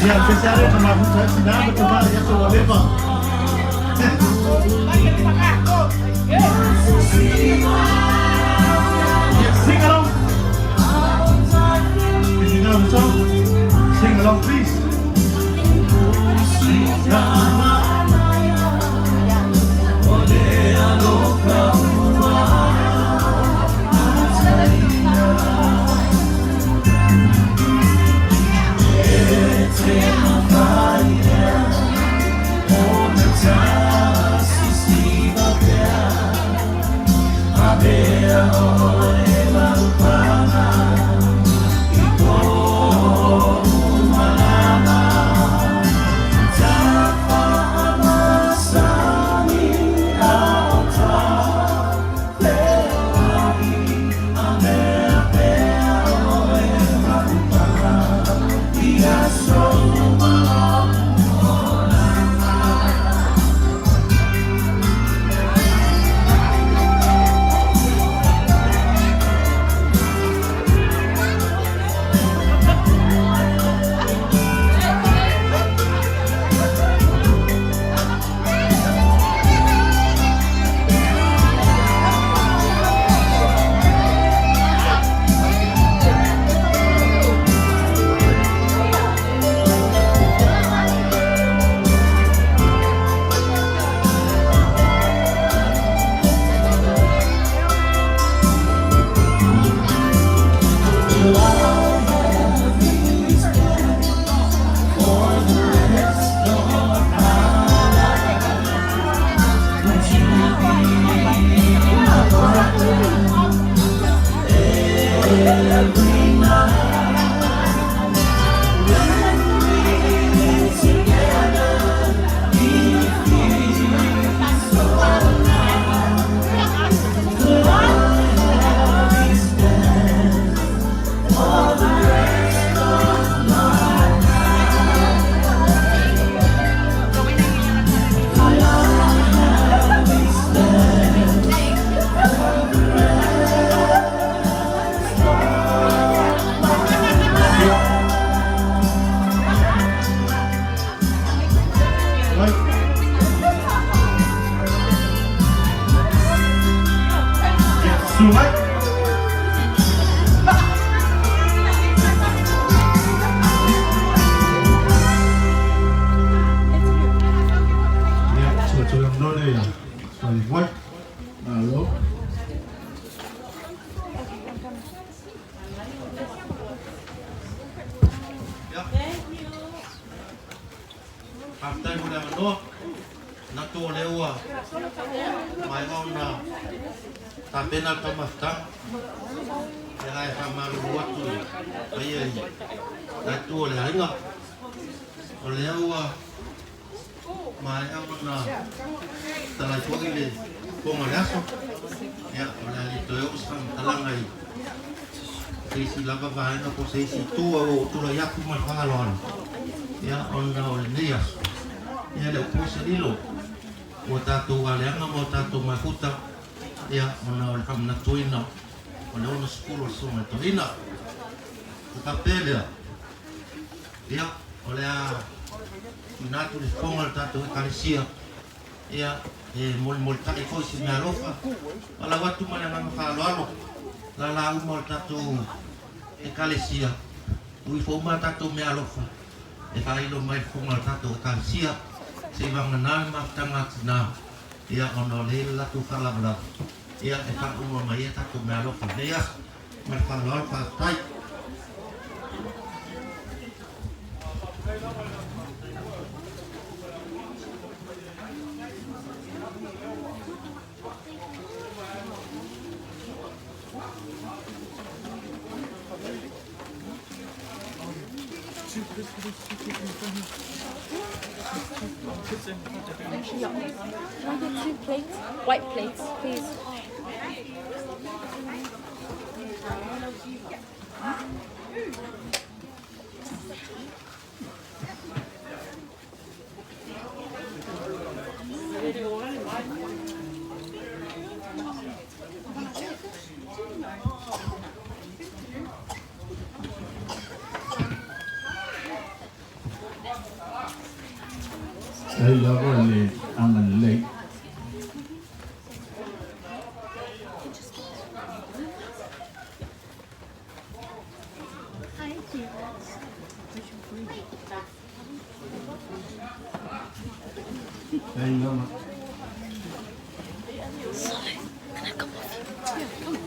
Ia, le pese lea na mafuta ai tina ma tama i aso ua leva. Yeah, sing along. If you know the song, sing along please. Right. Yeah, susu mai. Ia, suatulaganoa le soifua. Malo. Faafetai mo le avanoa. Manatu o lea ua maea ona tapena le taumafataga. Ia ae faamalulu atu i le paia i la itu o le aiga. O lea ua maea ona talai foi le fofoga o le aso. Ia, o le a le toe oo se faamatalaga i se isi lava vaega po o se isi itu a ua ou tulai atu ma le faaaloalo. Ia, ona o lenei aso, ia e le o po se lilo, ua tatou aleaga ma o tatou mafuta, ia, ona o le faamanatuina o le 60 o le Susuga i le Toeaina. Ona faapea lea, ia, o le a tuuina atu le fofoga o le tatou Ekalesia, ia, e molimolitai foi se meaalofa, valaau atu ma le agaga faaaloalo, lala uma o le tatou Ekalesia, tuu ifo uma a tatou meaalofa e faailo mai i le fofoga o le tatou Ekalesia, seivagana le mafutaga a tina, ia, ona o lea e i le latou faalavelave, ia, e faauma mai ai a tatou meaalofa i lenei aso. Ma le faaaloalo, faafetai. Actually, can I get 2 plates? White plates, please. Faafetai lava le agalelei. Faafetai lava. Sorry, can I come off you? Yeah, come.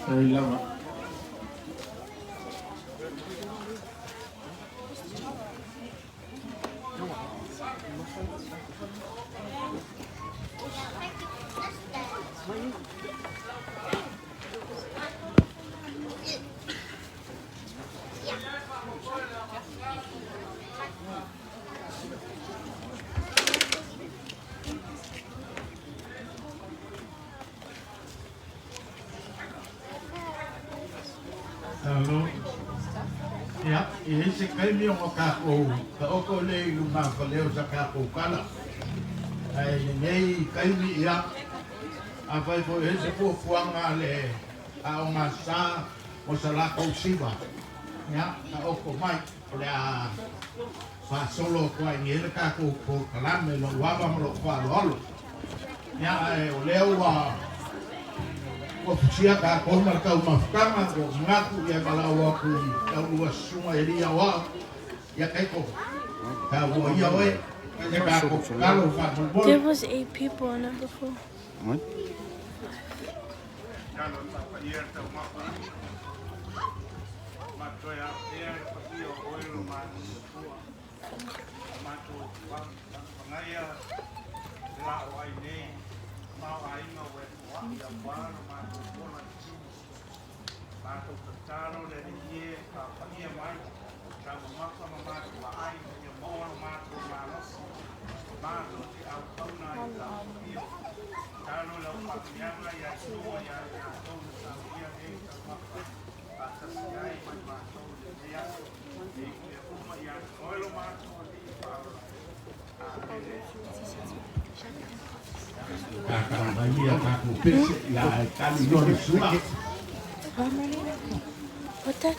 Faafetai lava. Alo. Ia, i ai se kaimi o kākou taoto le i luma fale o sa kākou kala. Ae lenei kaimi ia, afai foi e se fuafuaga a le Aoga Sa mo sa lakou siva, ia, taoto mai, o le a faasolo atu ai i le kākou polokalame lou ava ma lou faaaloalo. Ia, ae o lea ua ua fusia kākou ma le taumafataga, ua ou manatu ia e valaau atu i lau lua susuga e alii aoao, ia Kaiko, taua ia oe, se kākou tatalo faamolemole. There was eight people in it before. Kākā mai ia kākou pese, ia e kali loa le sua. What the?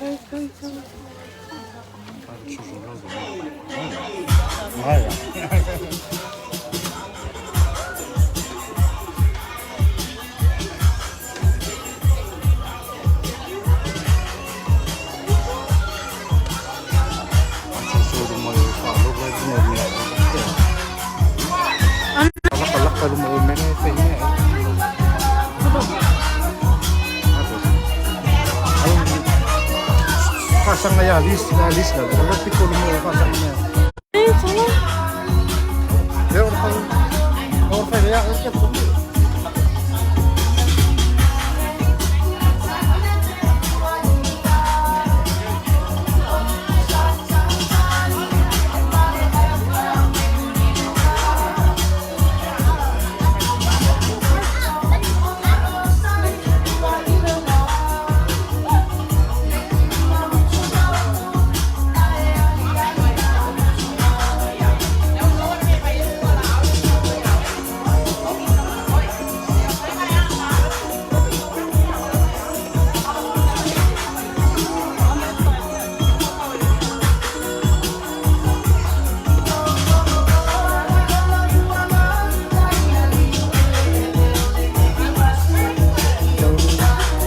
Fasaga ia lisi la lisi la la piko lo mo fasaga ia. Le o fa o fa ya o ke ko.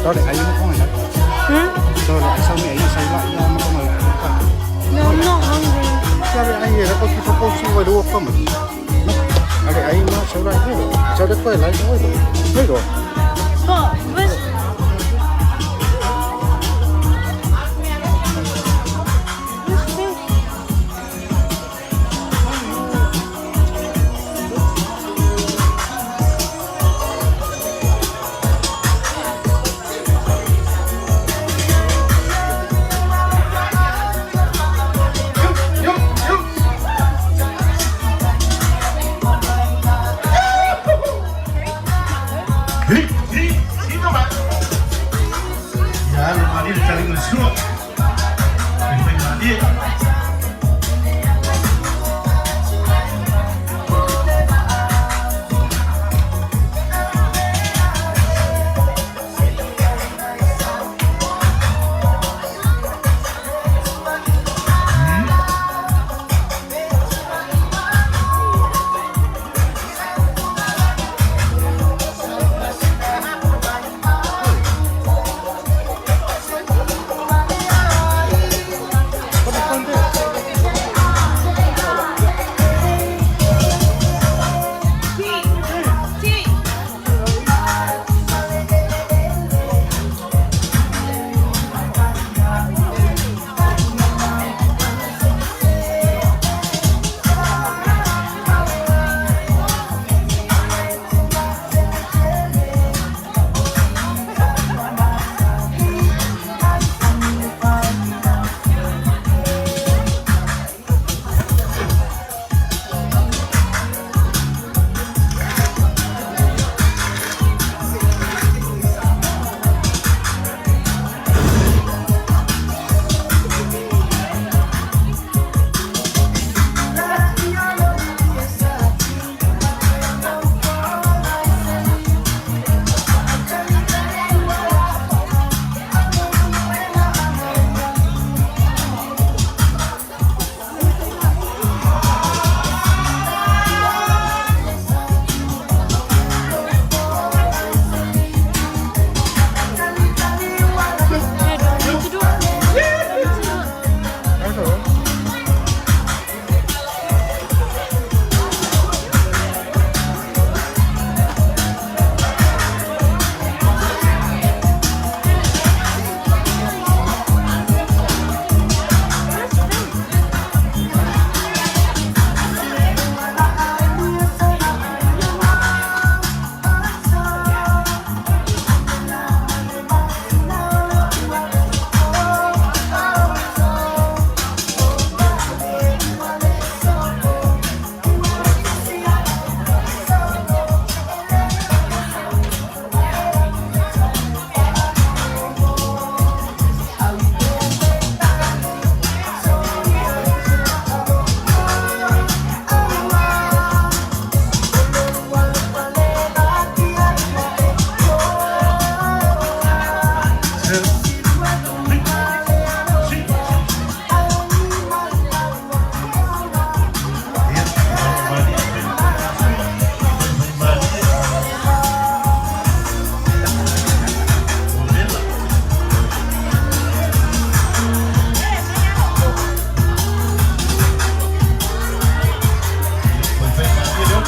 Cho để ấy nó có ngày Cho để sau mẹ ấy say lại ra nó có ngày. No, I'm not hungry. Cho để anh ấy nó có cái có xu vào đâu không? Nó để ấy nó sau lại thế rồi. Sau đấy quay lại thôi rồi. Thế rồi. But where's fish? Hi, hi, hi,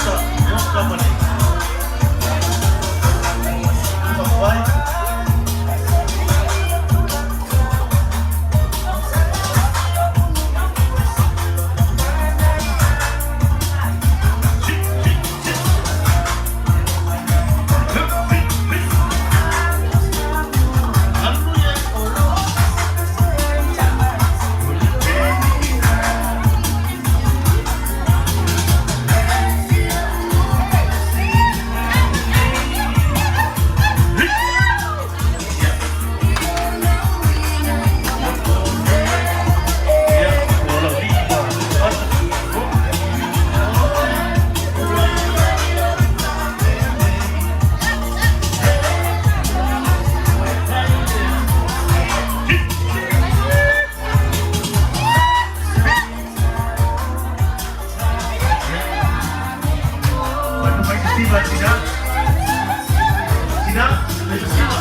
Oka, oka ma le 5. Ia, ua laulii ma ata. Mai mai te siva tina. Tina, le siva.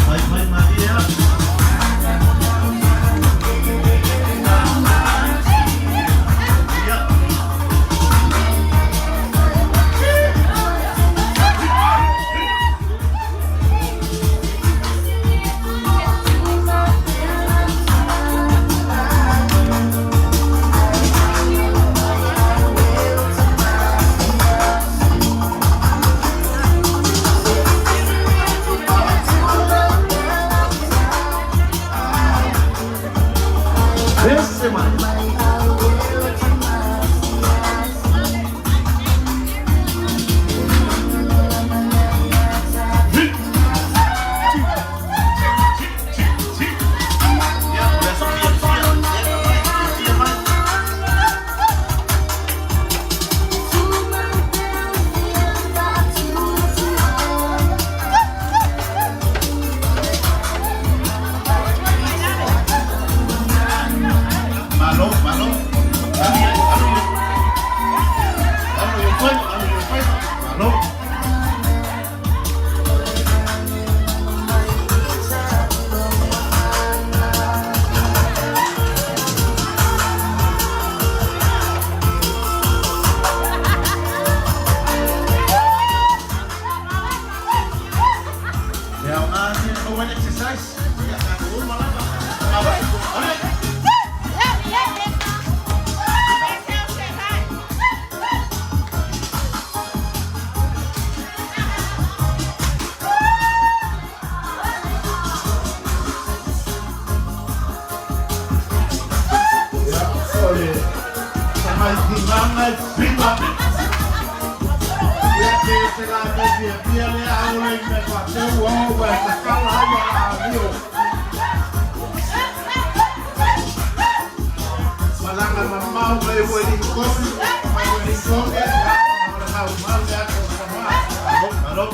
Mai mai malie a. Ia. Ese mai. Ia, o le aso fiafia. Fiafia mai. Malo, malo. Alu ia, alu ia. Alu ia fai, alu ia fai. Malo. Le aoga ia o ai le exercise. Ia, tatou uma lava. Alu, alu. Ia, o le tamaitimaga e fima. Ia, pe o te latou fiafia lea aole i mea faateu ua oo ua e tatala ai a amio. Malaga mamao mai Ueligitone, mai Ueligitone, ia, ma o le maumau le ata o Samoa. Malo, malo.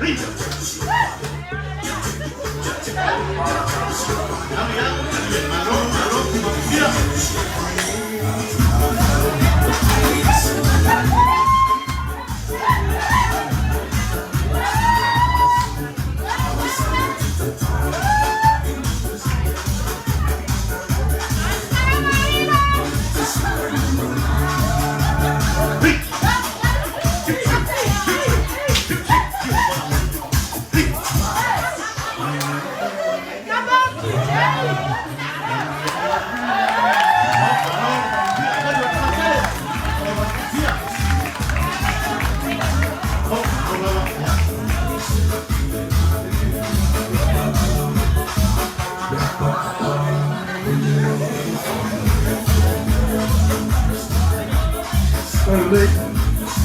Lelei.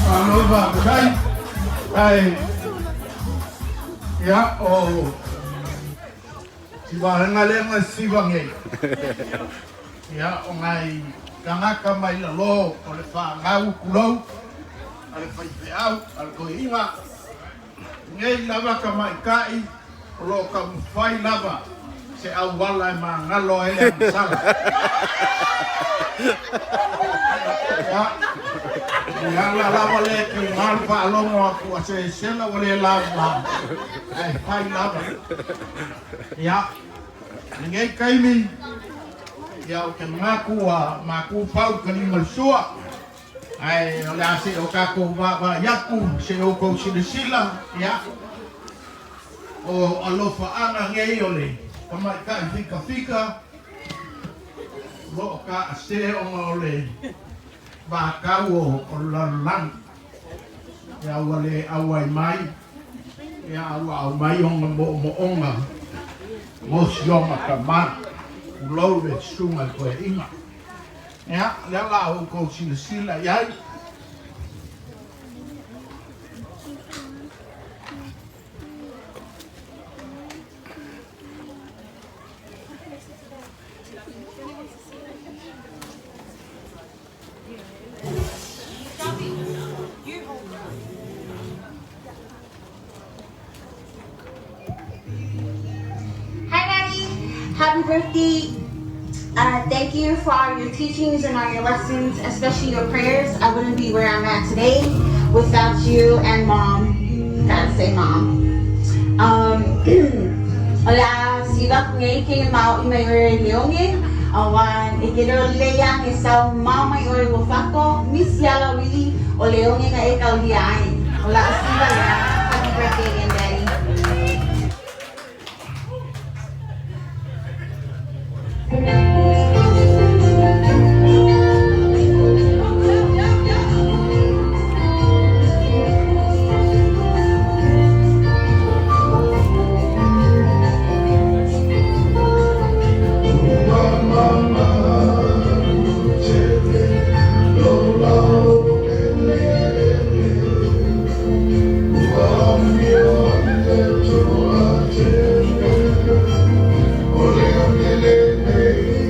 Malo faafetai. Ae ia o si vaega lea na siva nei. Ia o nai tagata mai lalo o le fanau tulou a le faifeau a le toeaina. Nei lava tamaitai o lo o taumafai lava se auala e magalo ai le agasala. Ia, le ala lava lea e tuga le faalogo atu a se sela ua le lavava, ae fai lava. Ia, lenei taimi, ia ou te manatu ua matu pau i ka lima o le sua, ae o le a se'e o tatou vaavaai atu, se i outou silasila, ia, o alofaaga nei o le tamaitai fikafika, o lo o taase ona o le vatau o le lalolagi. Ia ua le auai mai, ia a ua aumai ona moomooga mo si ona tama, tulou le susuga i le toeaina. Ia, lea o le a outou silasila i ai. Hi, Daddy. Happy birthday. Thank you for all your teachings and all your lessons, especially your prayers. I wouldn't be where I'm at today without you and Mom. Gotta say, Mom. Ola siva ngai ke mau i mai ore leonge awan e ke ro leia nge sau mau mai ore wo fako misiala wili o leonge nga e kaulia ai. Ola siva lea. Happy birthday again, Daddy. O le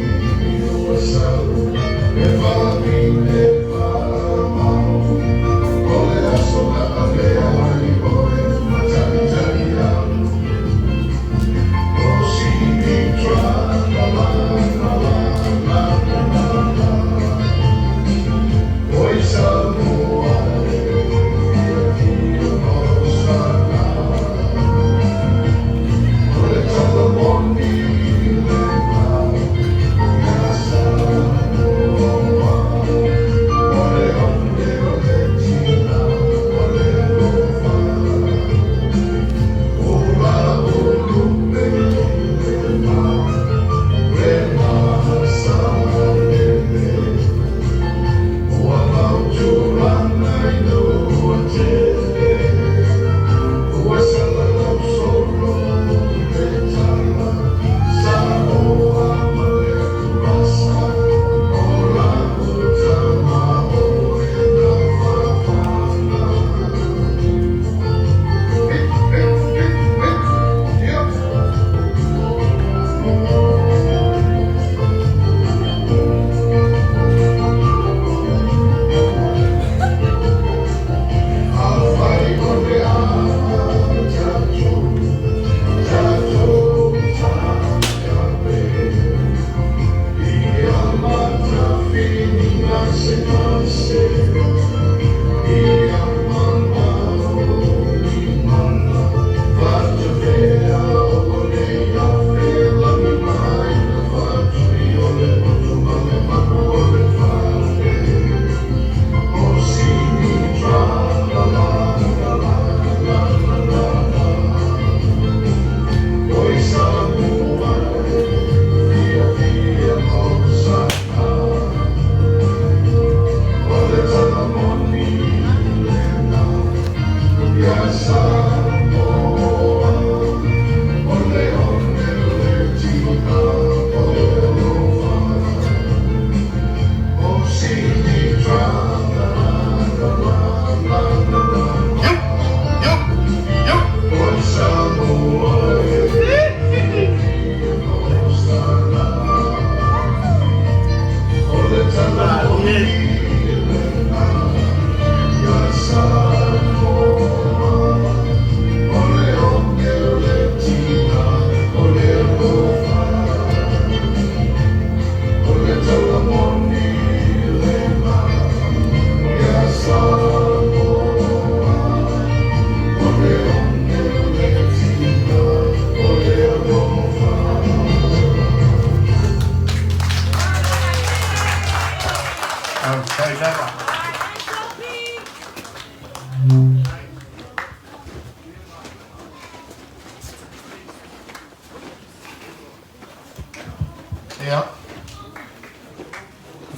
Ia,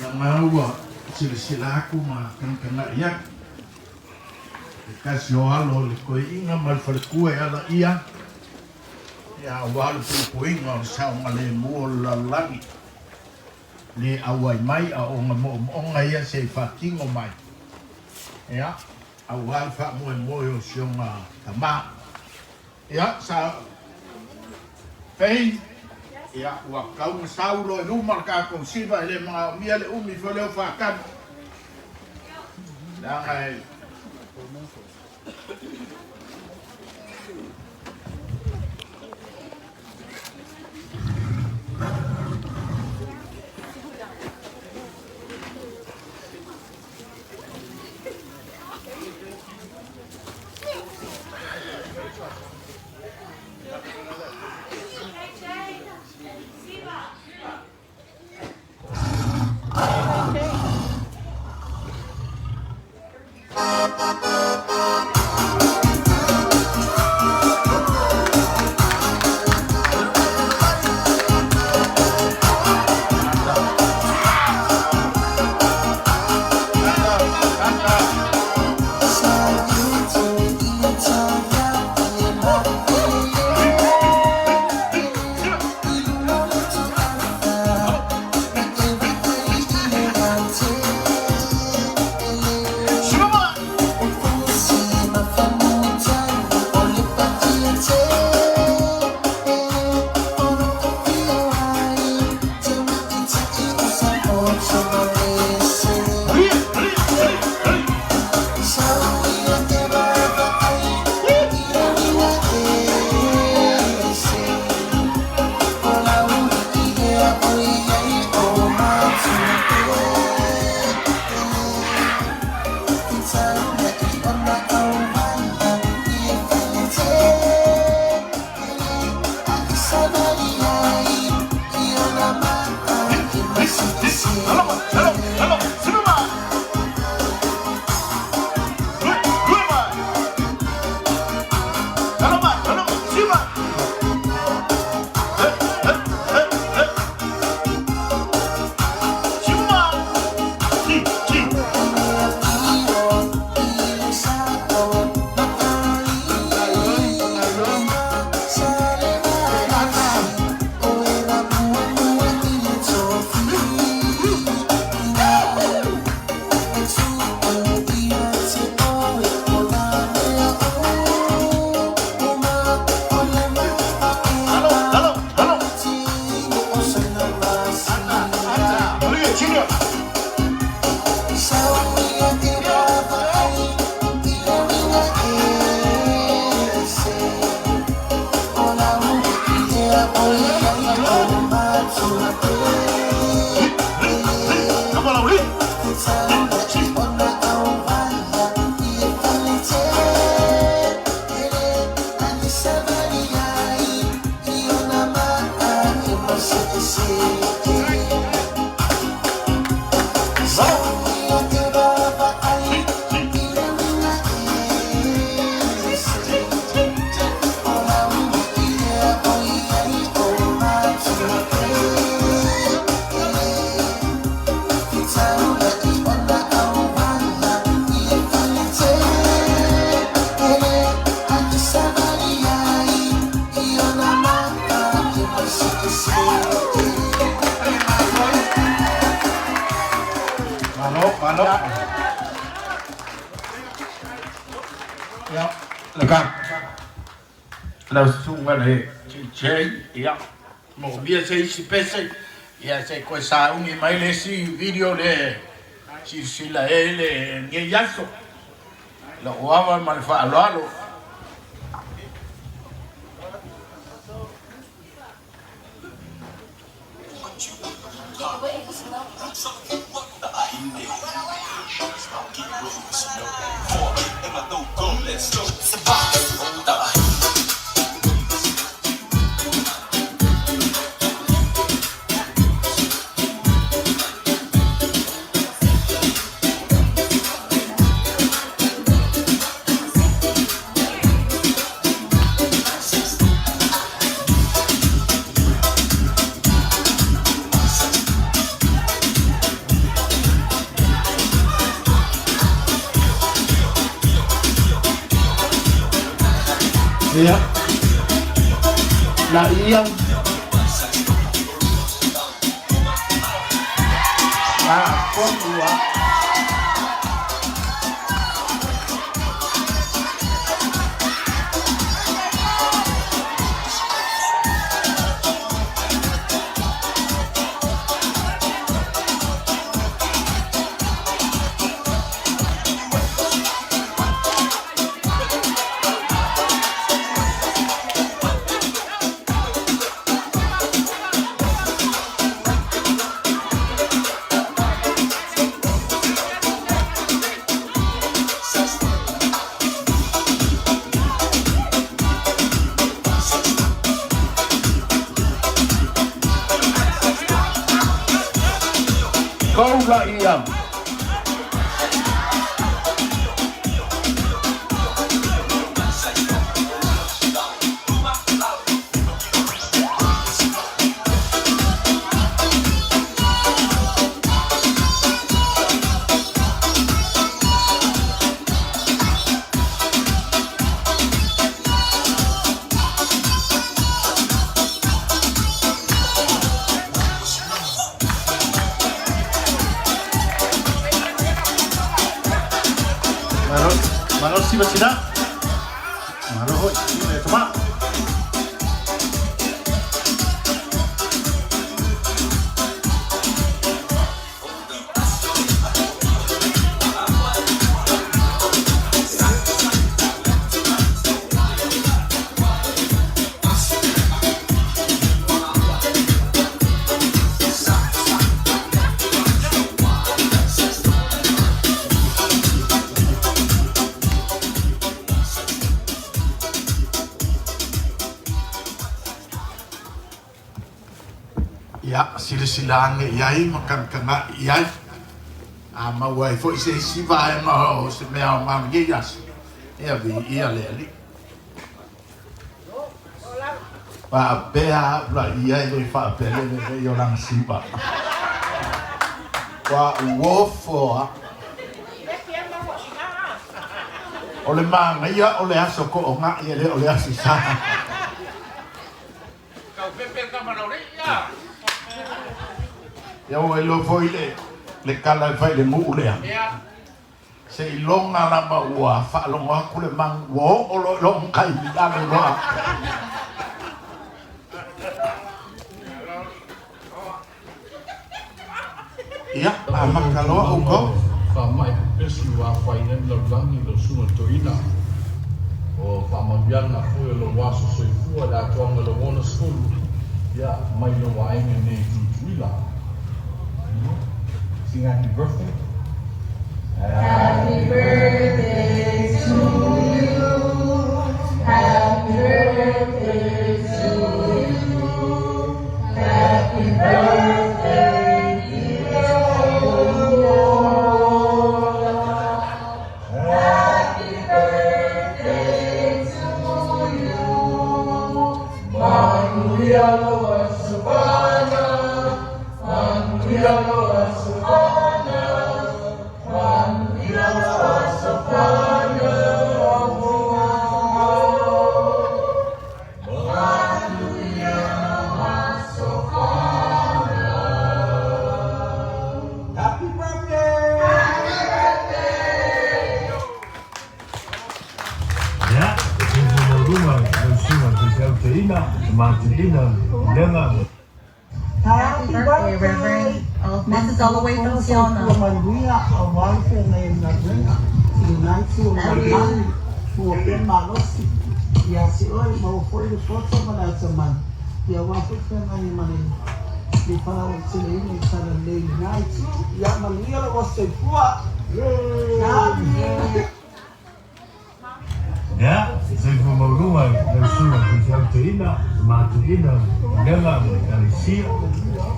leaga ua silasila atu ma tagatagai atu, se tasi o alo o le toeaina ma le faletua e alaia, ia aua le puipuiga o le saogalemu o le lalolagi, le auai mai a o ona moomooga ia se i faatino mai, ia, aua le faamoemoe o si ona tama. Ia, sa Fei, ia, ua tatau ona sau loa i luma le tatou siva, e le manaomia le umi foi lea o faatali, leaga e Malo, malo. Ia, leka. Lau susuga le JJ, ia, moomia se isi pese, ia se i toe sauni mai le isi video le silasila e lenei aso. Lou ava ma le faaaloalo. Ia. La ia. La fonua. Kau la ia. Malo, malo siva sina. Malo hoi, siva tama. Ia, silasila ane i ai ma kanakanaʻi i ai. A maua ai foi se isi vaega o se mea aoga o lenei aso, ia viia le Alii. Faapea au laia e le faapea le lelei o lana siva. Ua uofo a. O le manaia o le aso toʻogaʻi e le o le Aso Sa. Ia ua iloa foi le le tala e fai i le nuu lea. Seiloga lava ua faalogo atu le manu ua oo loa i lona taimi alu loa. Ia, amata loa outou. Faamai pepesi ua afaina ai le lalolagi i lau susuga i le toeaina. O faamanuiaga foi o lou aso soifua i le atoaga o lou 60, ia, mai lou aiga nei i Tutuila. Sing happy birthday. Happy birthday to you. Happy birthday to you. Happy birthday, dear Olio. Happy birthday to you. Manuia loa Savannah. Manuia loa Savannah. Manuia loa Savannah. Manuia loa Savannah. Happy birthday! Happy birthday! Ia, e maualuga lau susuga i le faifeau toeaina, le matuaina, le pulega. Happy birthday, Reverend. This is all the way from Siona. Ia, soifua maualuga i lau susuga i le faifeau toeaina, le matuaina, le pulega ma le ekalesia.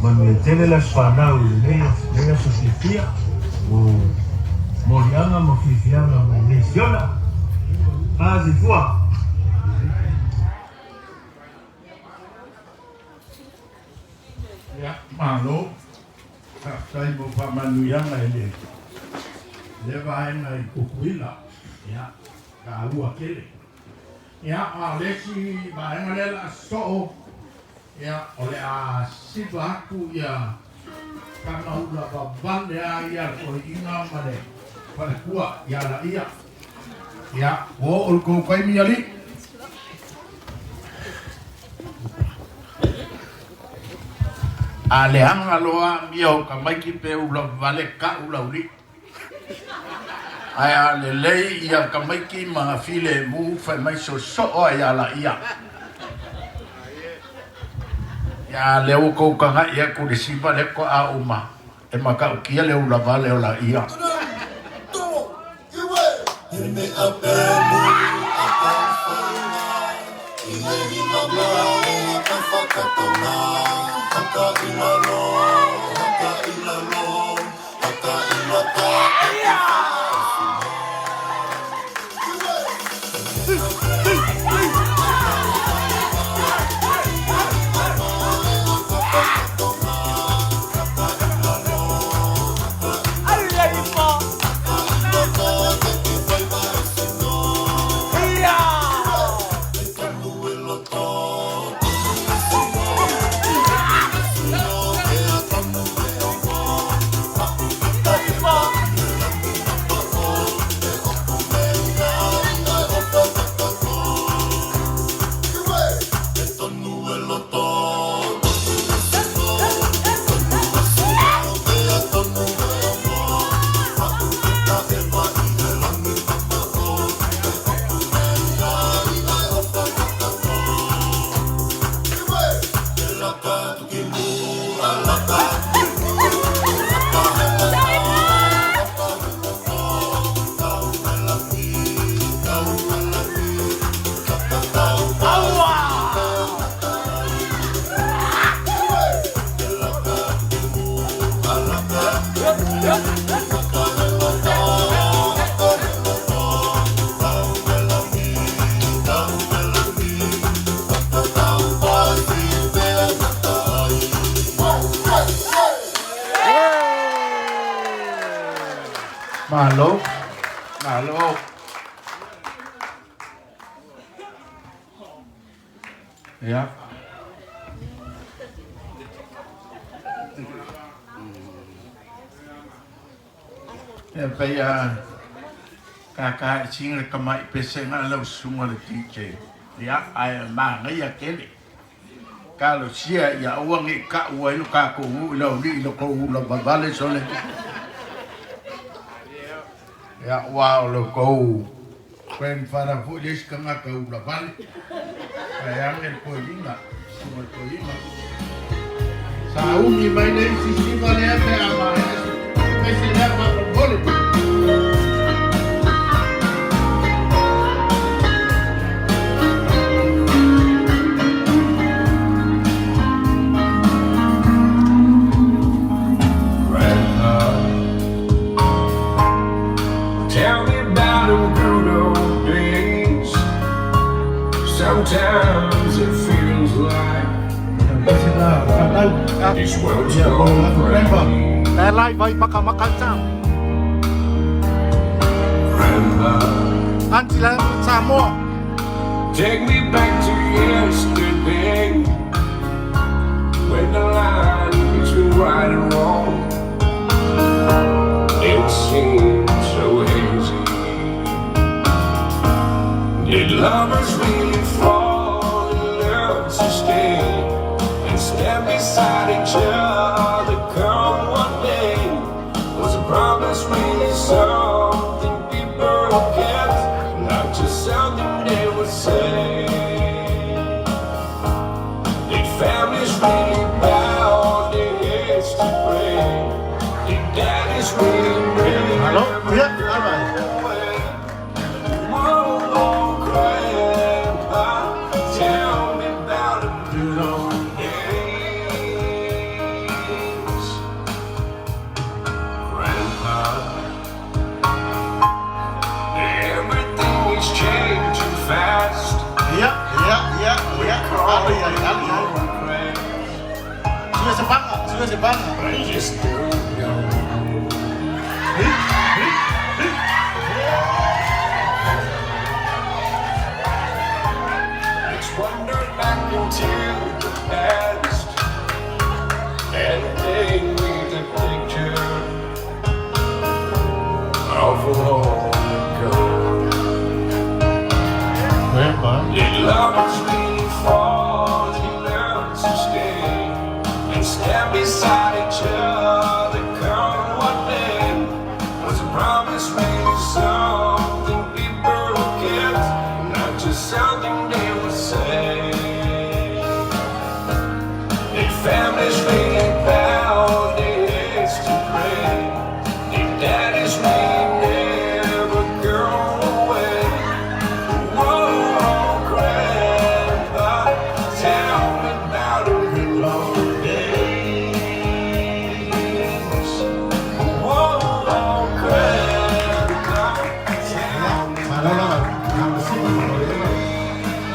Manuia tele le aso fanau i lenei aso fiafia o moliaga ma fiafiaga mai nei Siona. A soifua! Ia, malo. Faafetai mo faamanuiaga i le lea vaega i Tutuila. Ia, taua tele. Ia, a o le isi vaega lea o le a sosoo, ia, o le a siva atu ia tama ula vavale lava ia a le toeaina ma le faletua ia laia. Ia, ua oo i le tou taimi alii. A leaga loa amio o tamaiti pe ula vale tau laulii. Ae a lelei ia tamaiti ma filemu fai mai soosoo lava ia laia. Ia lea ua tou tagai atu i le siva lea faatoa uma e matautia le ula vale o laia. Malo, malo. Ia. Ia pei a kaka i singa le tamai pesega lau susuga le DJ. Ia, ae manaia tele. Talosia ia aua ne i tau ai lo tatou nuu i le aualii i lo tou ula vavale sole. Ia, aua o lo tou grandfather foi le isi tagata ula vale. Vaeane le toeaina, susuga i le toeaina. Sauni mai le isi siva lea pe a maea se pese lea faamolemole. Grandpa, tell me about them good old days. Sometimes it feels like this world's gone crazy. Grandpa, take me back to yesterday when the line between right and wrong didn't seem so hazy. Did lovers really fall in love to stay and stand beside each other come one day? Was a promise really something people kept, not just something they would say? Did families really bow their heads to pray? Did daddies really Malo, never ia, go alai. away? Whoa, oh, Grandpa, tell me about the good old days. Grandpa, everything is changing fast. Ia, ia, ia, We ia. call Alu ai, it alu ai. progress. Suka se panga, suka se panga. I just don't know.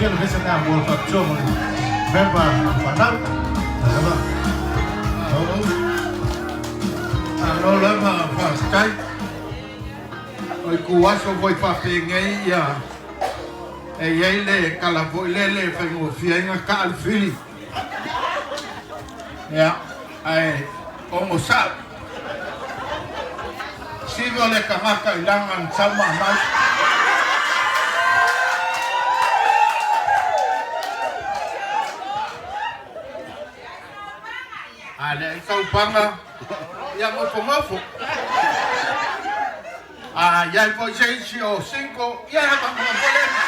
Silafia le vesa lena mo le faapitoa mo le grandpa fanau. Lava. Malo lava faafetai. O i ku aso foi faapegei ia e iai le kala foi lele e faigofie ai ona kaa le fili. Ia, ae ogosa'u. Siva le tagata i laga na sau maamau. A le ai taupaga, ia nofonofo. A iai foi se isi o single, ia e avanoa foi le MC.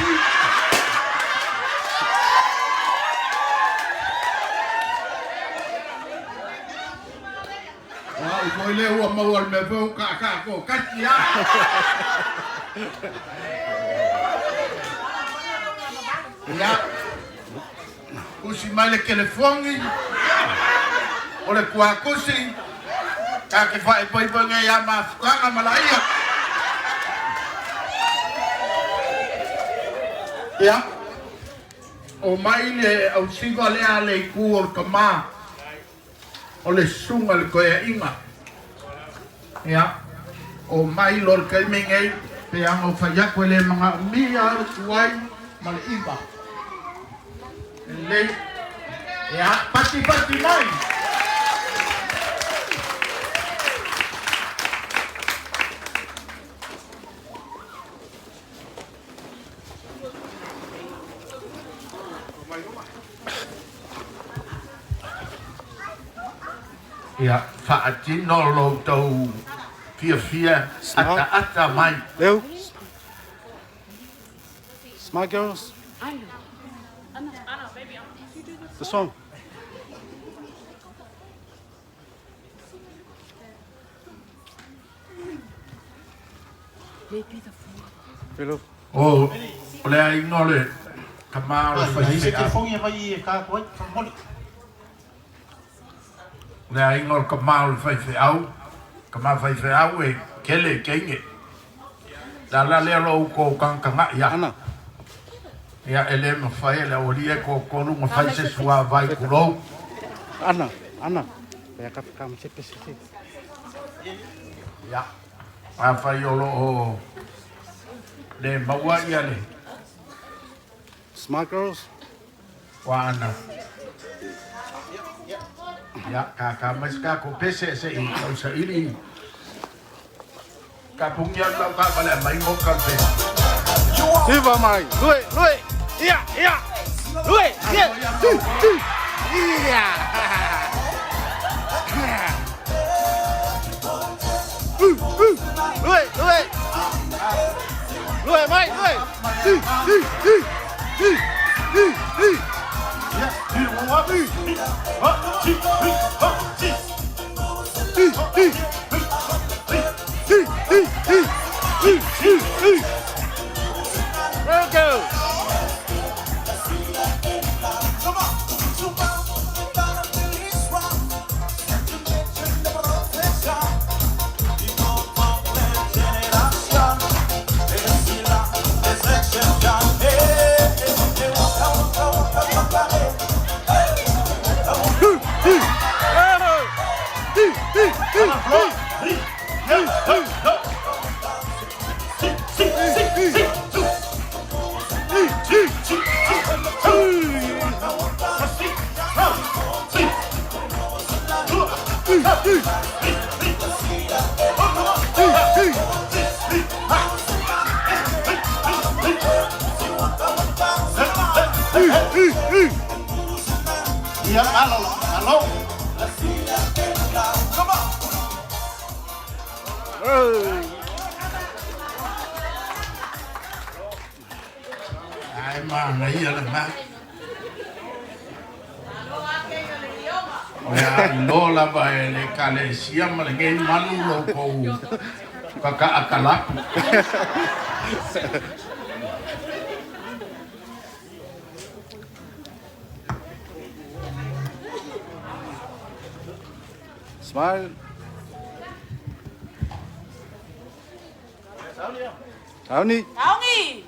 O au foi lea ua maua le mea foi ua kaakaa toatasi a. Ia, Usi mai le telefoni o le tuakusi ta te faaipoipo nei ia mafutaga ma laia. Ia, o mai le ausiva lea a le itu o le tama o le susuga i le toeaiga. Ia, o mai loa le taimi nei, pe ana o fai atu e le manaomia le tuai ma le iva. Lelei. Ia, patipati mai. Ia, faatino lo outou fiafia ataata mai. Leo. Smart girls. The song. O le aiga o le tama o le faifeau. O le aiga o le tama o le faifeau, tama faifeau e kele i teine. Le ala lea lo outou tagatagai ai. Ia e le mafai e le aualii e toatolu ona fai se suavai tulou. Ana, ana. Ia, afai o lo o le maua ia le. Smart girls. Ua ana. Ia, kākā mai se kākou pese se i tausaili. Ka pungi atu lau taavale a mai mo ka le pese. Siva mai, lue, lue, ia, ia, lue, ia, tu, tu, ia. Lue, lue, lue mai, lue, tu, tu, tu, tu, tu, tu. Go! Ia, alo, alo. Ai manaia le mai. O le a iloa lava e le Ekalesia ma lenei malu lo outou kakaakalapu. Smile. Tony. Taongi!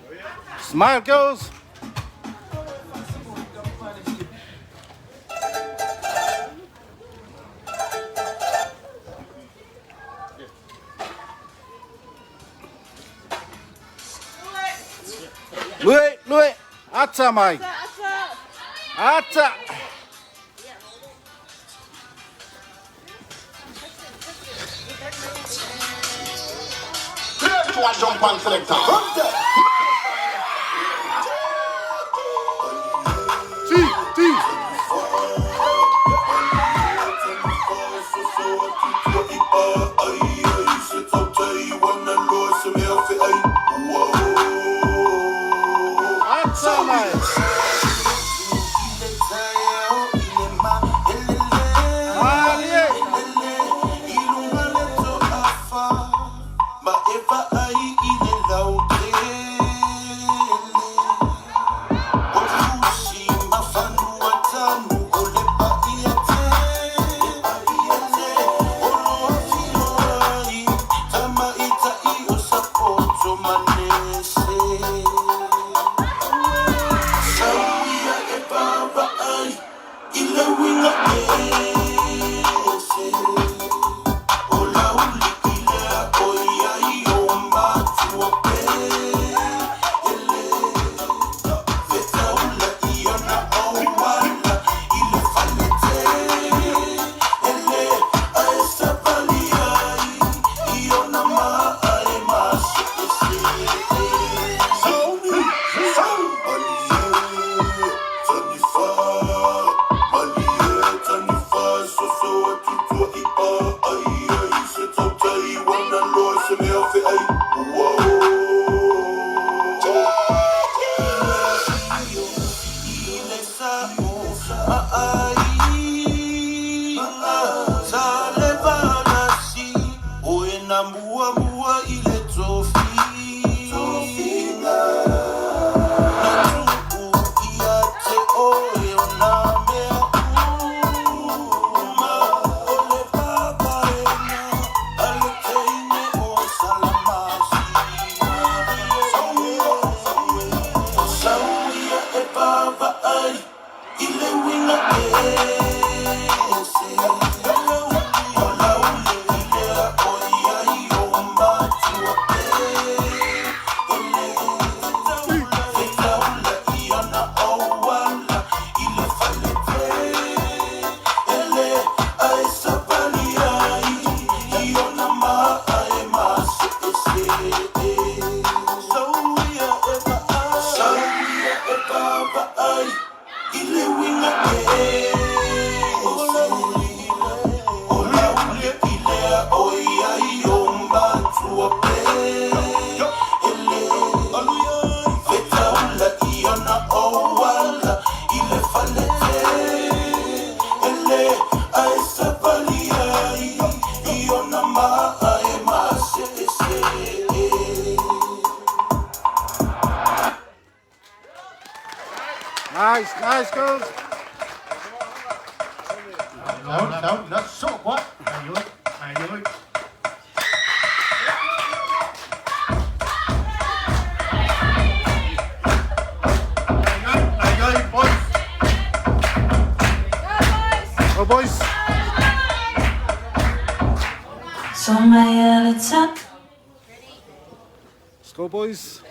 Smile, girls. Lue, lue, ata mai. Ata. Jump on selector. T, T. Ata mai. Malie. Nice, nice girls. No, no, no, so what? Ayoi, ayoi. Ayoi, boys. Go boys. Let's go boys.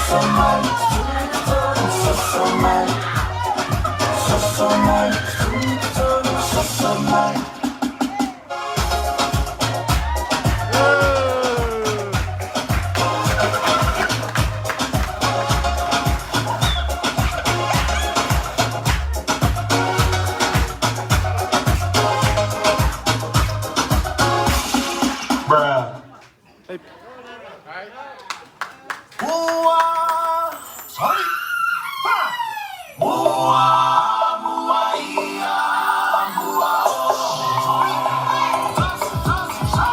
Soso mai. Bruh. Mua, sorry. Fa. Mua, mua ia, mua o. Sorry. Tas, tas, sa.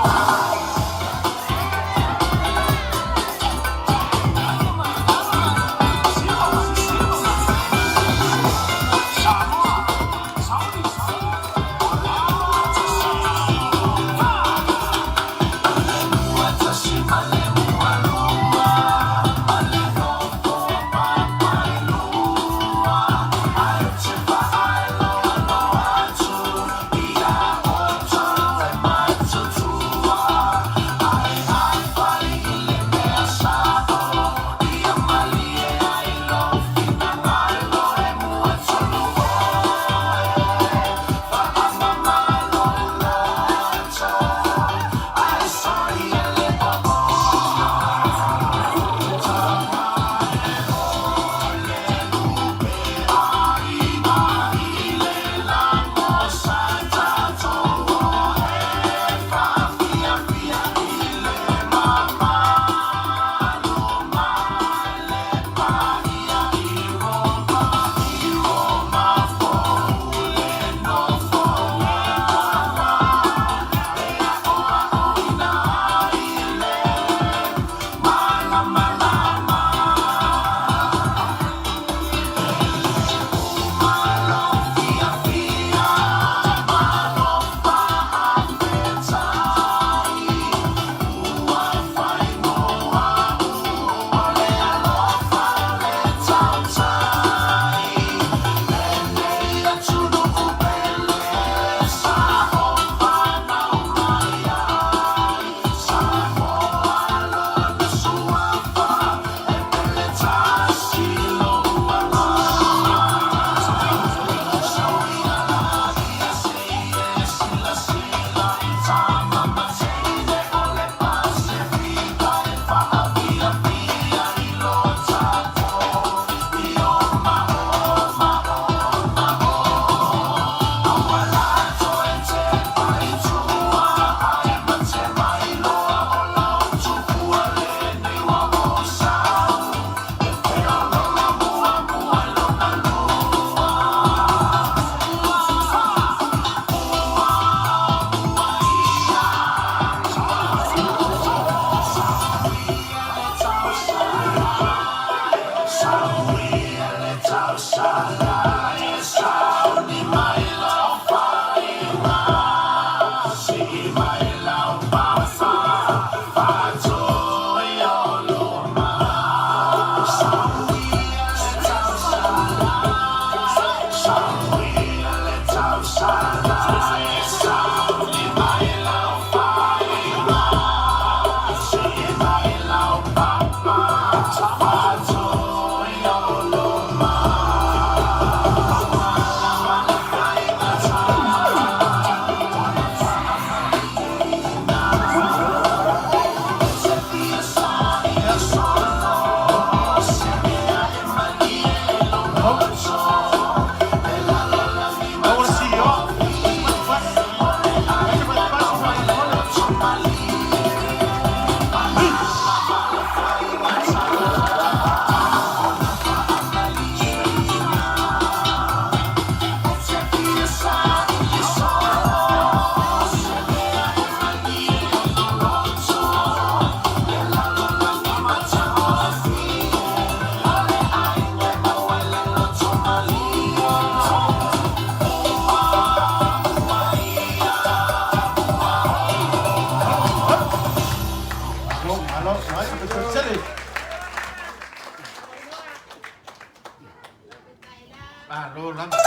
Malo lava.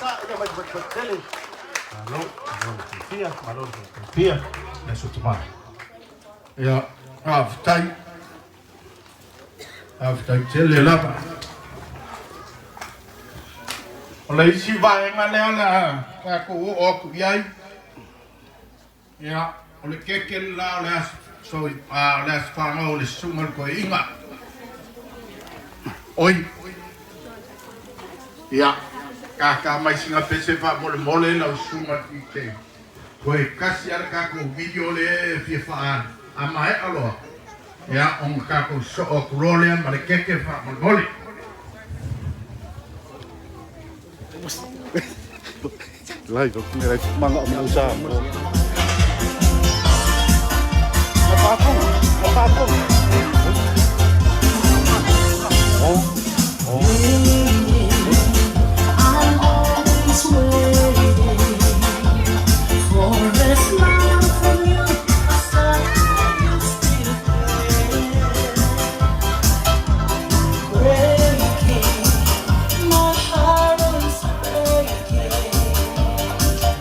Sa ina mai mai tele. Malo, malo le fiafia, malo le fiafia, le aso tamai. Ia, faafetai. Faafetai tele lava. O le isi vaega lea o le a tatou oo atu i ai, ia, o le keke le la o le aso, o le aso fanau o le susuga i le toeaina. Oi, ia, tata mai sina pese faamolemole lau susuga i le DJ. Toe tasi lava le tatou video lea e fia faaali, a maea loa, ia, ona tatou sosoo atu loa lea ma le keke faamolemole. Live, manga o mau sa. I'm always waiting for a smile from you. A sign you still there. Breaking, my heart is breaking.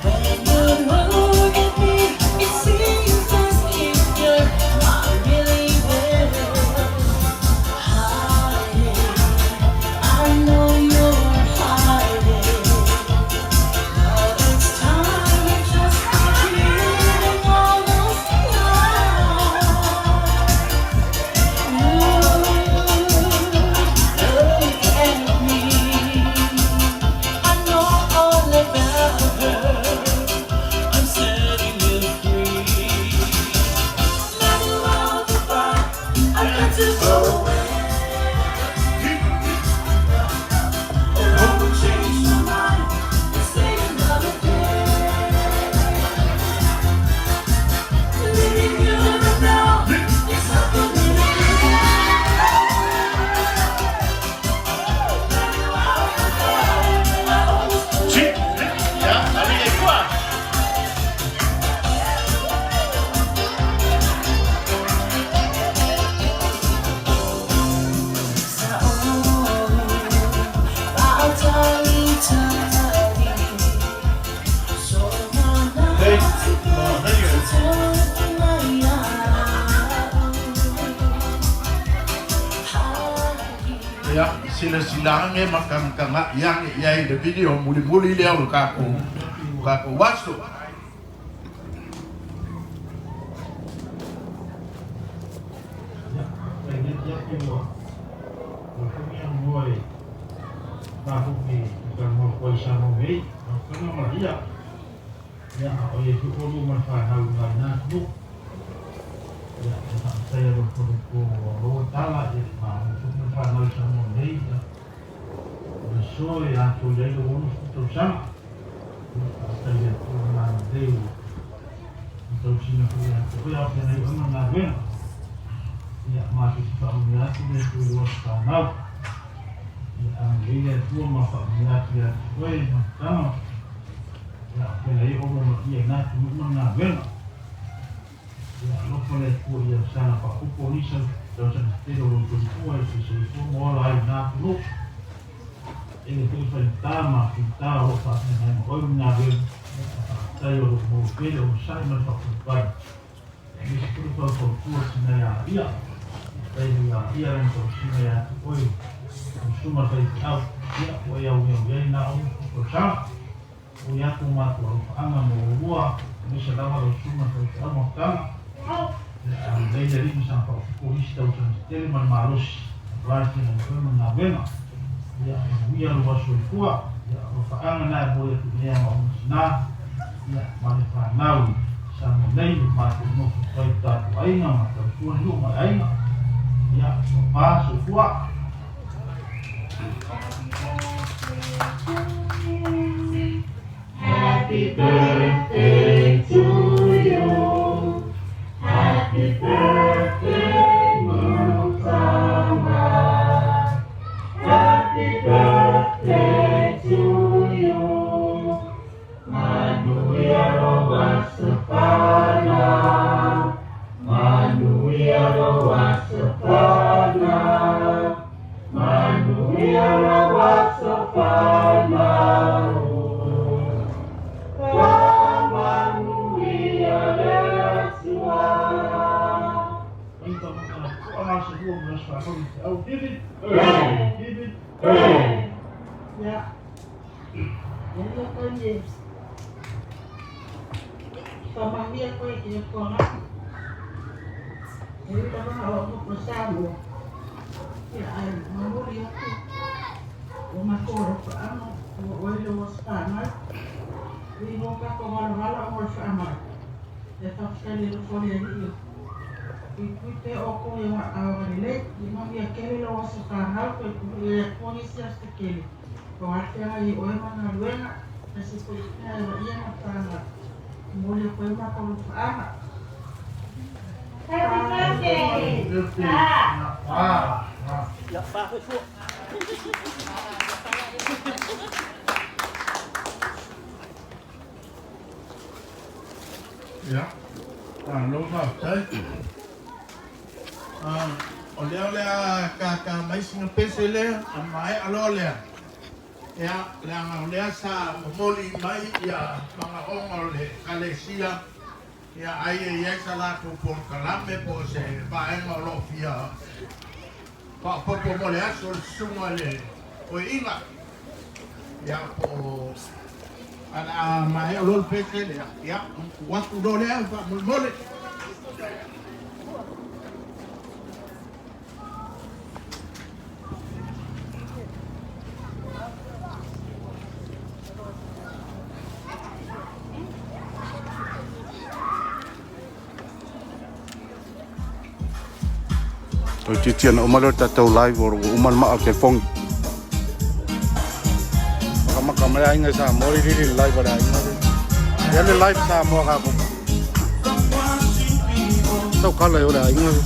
When you look at me, it seems as if you're not really there. Hiding, I know you're hiding. But it's time to just keep all those lies. Look at me. I know all about her. I'm setting you free. Let you out the bar. I've got to go away. Or I will change my mind and say another day. Leaving you right now is not for me to Ia, silasilage ma tagatagai age i ai i le video mulimuli lea o le tatou tatou aso. Happy birthday to you. Happy birthday, Mutama. Happy birthday to you. Manuia roa sefana. Manuia roa sefana. Manuia roa sefana. taimi e faamanuia koe i ke Atua E ui lava na oo motu o Samoa, ia ae momoli atu o matou alofaaga ua oe le ua fanau. Ui mo tatou valagala mo le faamai, e faafetai i le alofa o le Alii o puipui pea outou i ona aao agalelei. Ia manuia tele lou aso fanau, toe tului e le Atua nisi aso tetele aua le feagai ai oe ma galuega, aemaise foi pea e vaaia ma fanau. Momoli atu ai o matou alofaaga. Happy birthday! Ia, fa foi fua. Ia, malo faafetai. O lea o le a tata mai sina pese lea, ona maea loa lea. Ia, leaga o lea sa momoli mai ia manaoga o le Ekalesia, ia ai e i ai sa latou polokalame po o se vaega o lo o fia faaopoopo mo le aso le susuga i le toeaina. Ia, po o ae o le a maea loa le pese lea, ia, ona tuu atu loa lea faamolemole. Toeitiiti ona uma lea o le tatou live ua uma le maa o le telefoni. Makamaka mai aiga i Samoa le lili le live a le aiga le. Ia le live Samoa ka ko. Tau kala i o le aiga le.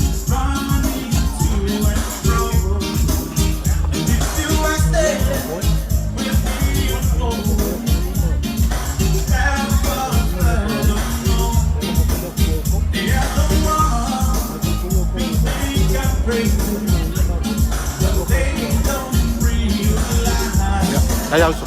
Ia, ai uso.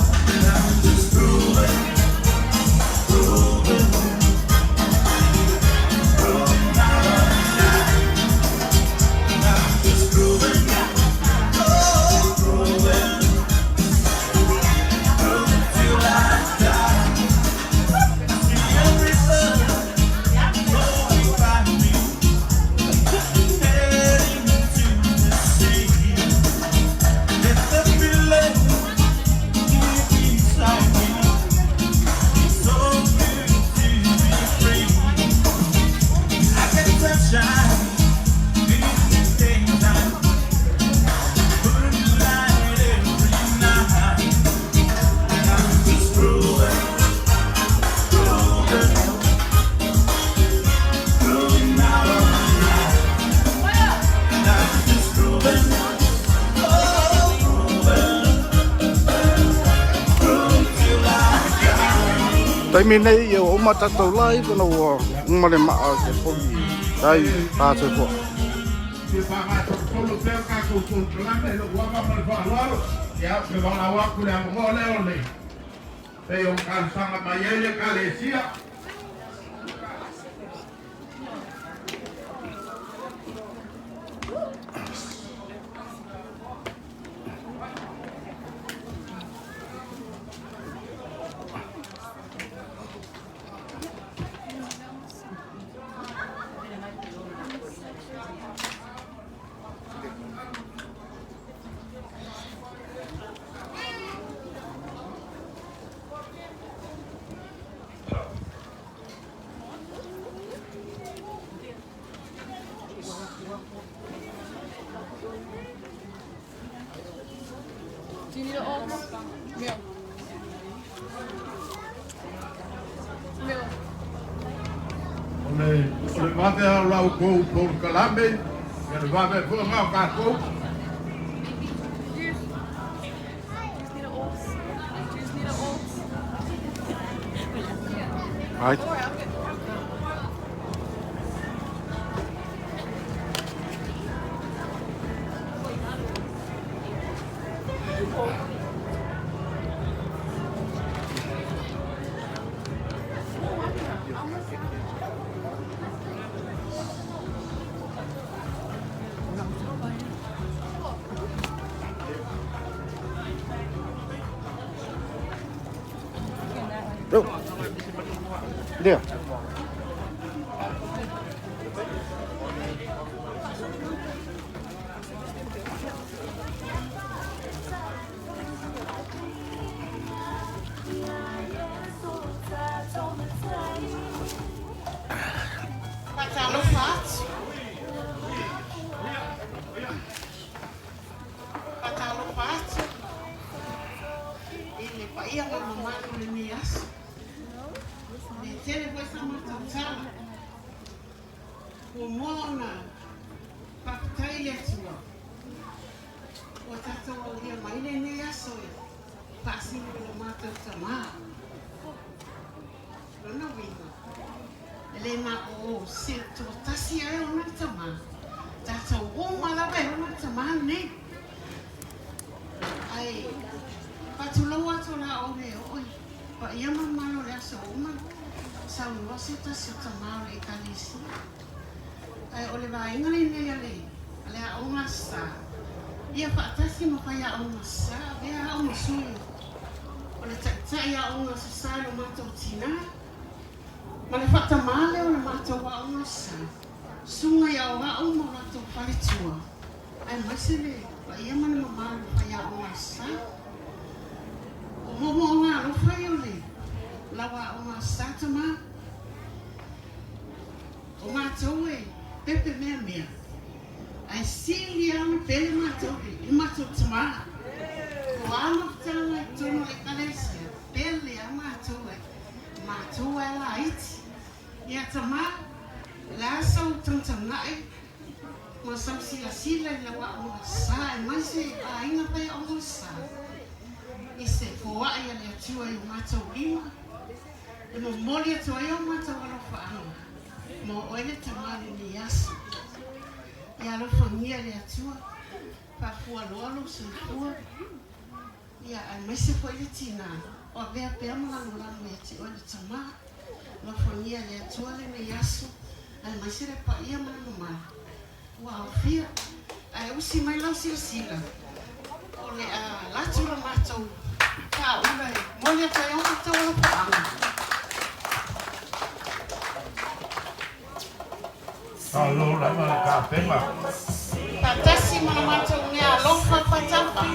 Taimi nei ia ua uma tatou live ona ua uma le maa o le telefoni tai pā soifua. Fia faagasolo pea le tatou polokalame i lou ava ma le faaaloalo. Ia, ou te valaau atu i le avanoa lea o le pei ona talosaga mai ai le Ekalesia. Do you need an aux? Meal. Meal. O le, o le vave lava o la outou polokalame, ia le vave foi lena o tatou. Juice. Do you need an aux? Do you need an aux? Right. Alright, I'm good. Go. There. Faatalofa atu. Faatalofa atu i le paia ma mamalu o lenei aso. E tele foi sa matou tala. Muamua ona faafetai i le Atua ua tatou aulia mai lenei aso e faasino i lo matou tamā. Lona uiga, e le na o se toatasi ae ona le tamā, tatou uma lava e ona le tamā lenei. Ae faatulou atu o le a ou le oo i paia ma mamalu o le aso ua uma saunoa se tasi o tamā o le Ekalesia. Ae o le vaega lenei a le a le Aoga Aso Sa, ia faatasi ma faiaoga Aso Sa, avea au ma sui o le taitai aoga Aso Sa i lo matou tinā, ma le faatamā lea o le matou aoga Aso Sa, susuga i aoao ma o latou faletua, aemaise le paia ma le mamalu o faiaoga Aso Sa. O moomooga alofa ia o le lau aoga Aso Sa tamā. O matou e pepe meamea, ae sili lava ona pele matou i matou tamā. O a mafutaga i totonu o le Ekalesia, pele lava matou ai matou ae laiti. Ia tamā, o le a sou tagatagai ma sau silasila i lau aoga sa aemaise aiga faiaoga sa i se foai a le Atua i o matou lima e momoli atu ai o matou alofaaga mo oe le tamā lenei aso. Ia alofagia e le Atua, faafualoa lou soifua, ia aemaise foi le tinā o avea pea ma lagolago ia te oe le tamā. Alofagia e le Atua lenei aso, aemaise le paia ma le mamalu ua aofia. Ae usi mai lau silasila, o le a alu atu la matou tāula e momoli atu ai o matou alofaaga. Malo lava le tapena. Faatasi ma la matou mea alofa faatauva e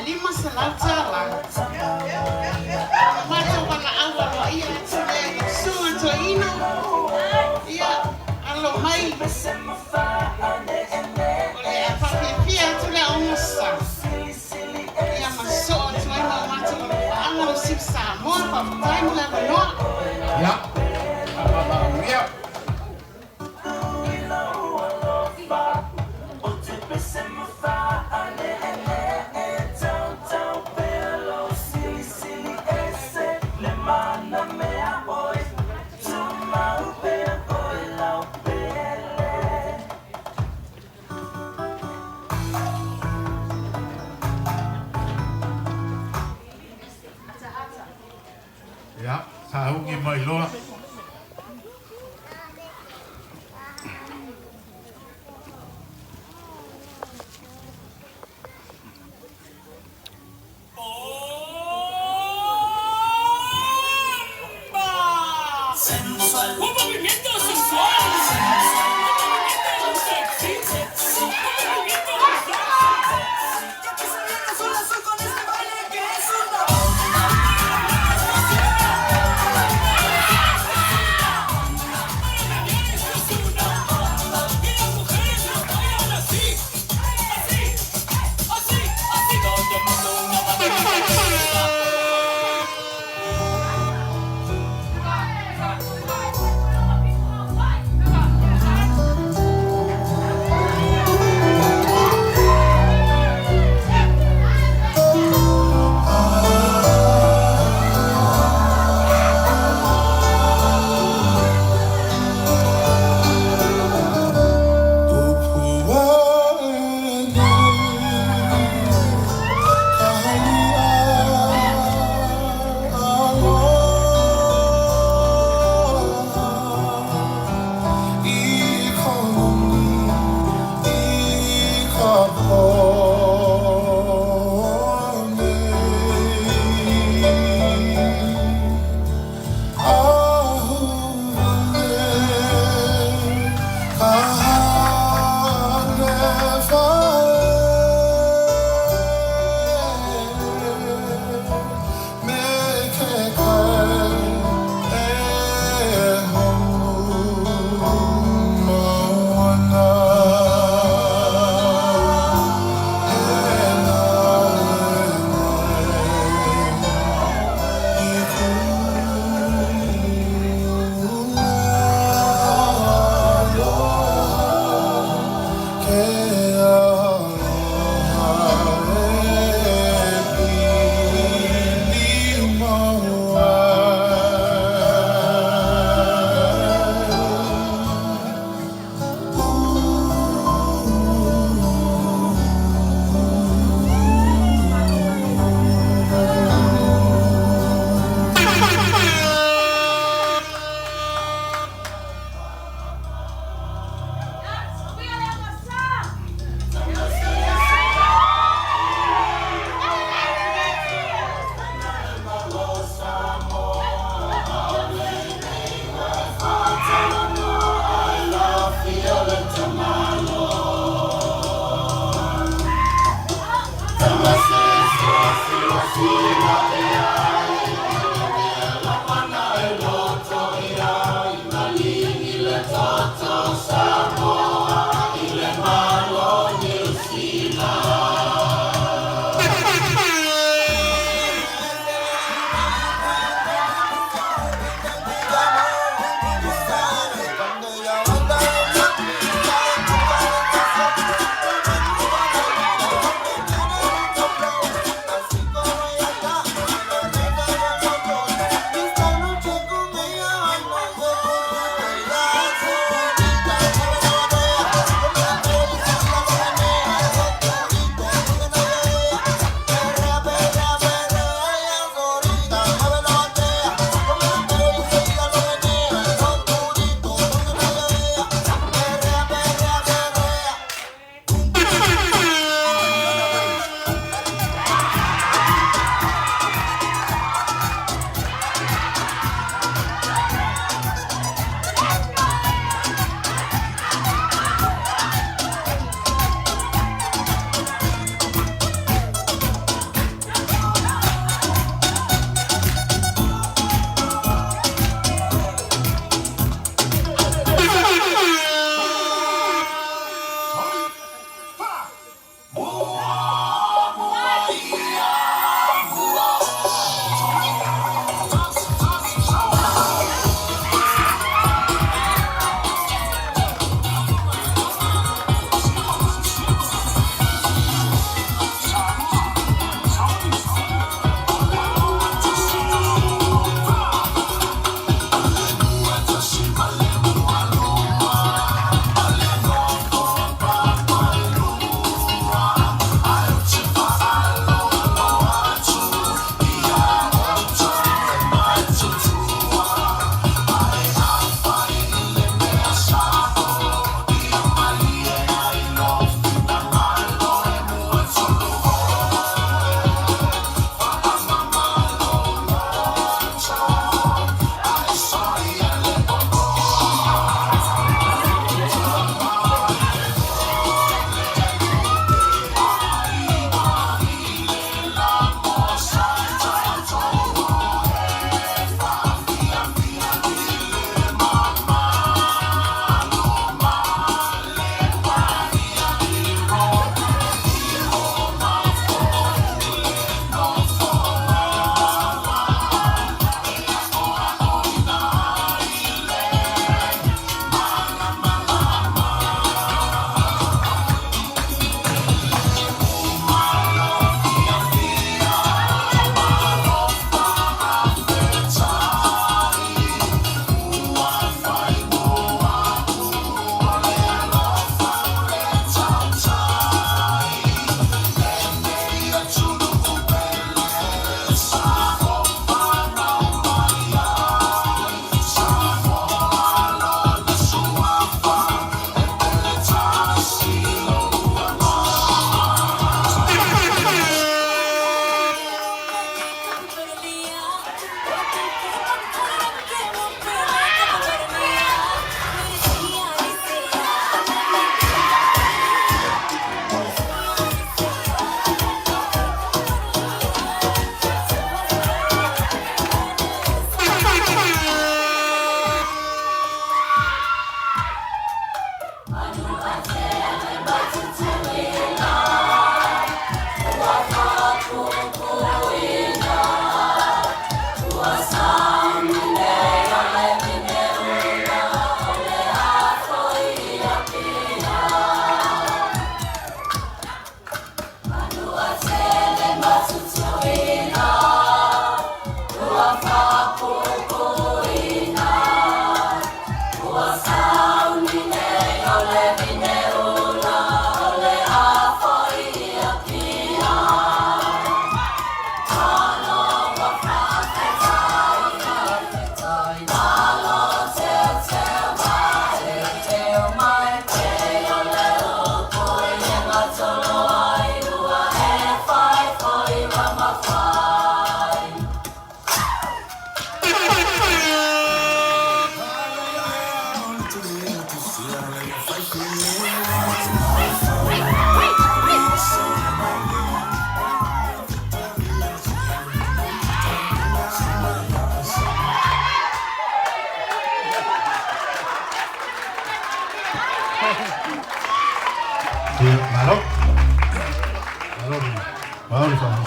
$500. O le matou valaau aloaia atu lea i lau susuga toeaina, ia alo mai o le a faafiafia atu le aoga sa ia ma sosoo atu ai ma o matou alofaaga lo Sipi Samoa. Faafetai mo le avanoa. Ia, faamamaluia. Ia, saaugi mai loa. Sensual. Un movimiento sensual. Un movimiento sexy. Un movimiento sexy. Ya que se viene sola soy con este baile que es una Y las mujeres lo bailan así. Así, así, así. Todo el mundo una mano en la cabeza.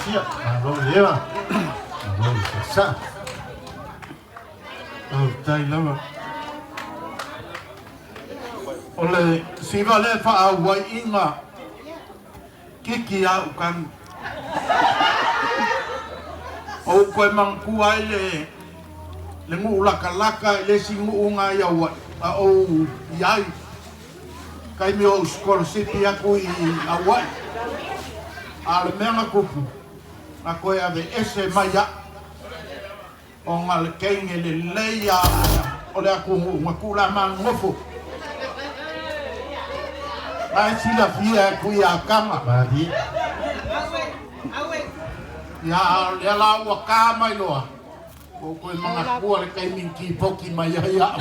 fiafia. Malo le eva, malo le sasaa. Faafetai lava. O le siva lea faaauaiʻiga kiki a ukagi. O ou toe manatua ai le le nuu lakalaka i le isi nuu na i Auaʻi a ou iai taimi o ou sikolasipi atu i Auaʻi. A o le mea na tupu, na toe aveese mai aʻu ona le teine lelei a o le atunuu na tuu la manonofo. Na e silafia e Tuiataga. Ia, a o lea la ua ka mai loa, ua ou toe manatua le taimi i tipoti mai ai aʻu.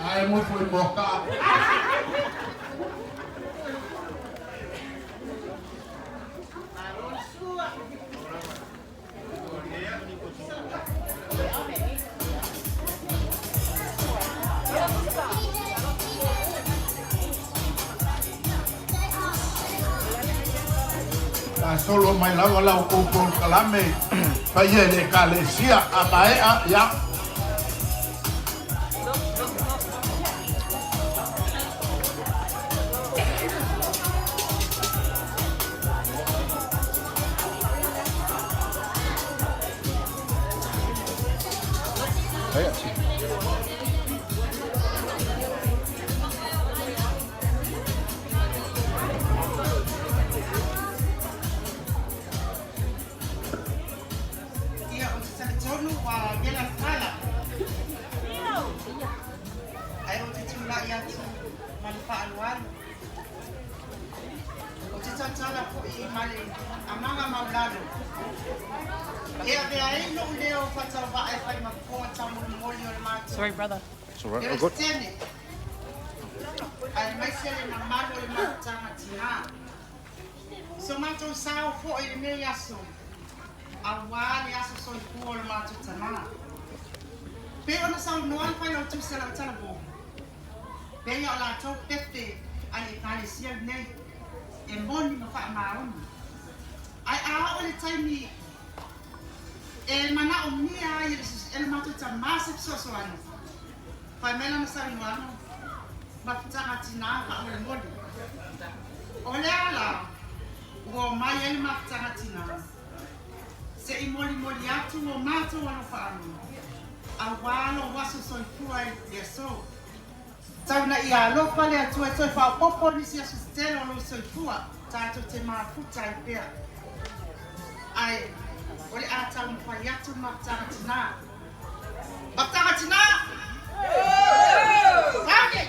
Ae nofo i Moakaa. Faasolo mai lava la outou polokalame paia i le Ekalesia a maea, ia. Ia, ou te talitonu ua vela le tala. Ae ou te tulai atu ma le faaaloalo. Ou te tautala foi ma le agaga maulalo e avea ai lou leo faatauvaa e fai ma fofoga taumolimoli o le matou Sorry, brother. It's all right. All good. Peresetene, aemaise le mamalu o le mafutaga tinā. So matou sao foi i lenei aso, auā le aso soifua o le matou tamā. Pei ona saunoa le Failautusi a lau Talabua, Pei o latou pepe a le Ekalesia lenei e moni ma faamaoni. Ae a oo i le taimi e manaomia ai e le matou tamā se fesoasoani, fai mai lana saunoaga, Mafutaga tinā faamolemole. O le a la ua omai ai le mafutaga tinā? Se i molimoli atu o matou alofaaga, auā lou aso soifua i le aso. Tau ina ia alofa le Atua e toe faaopoopo nisi aso tetele o lou soifua, tatou te mafuta ai pea. Ae o le a taumafai atu le mafutaga tinā. Mafutaga tinā! Sauni!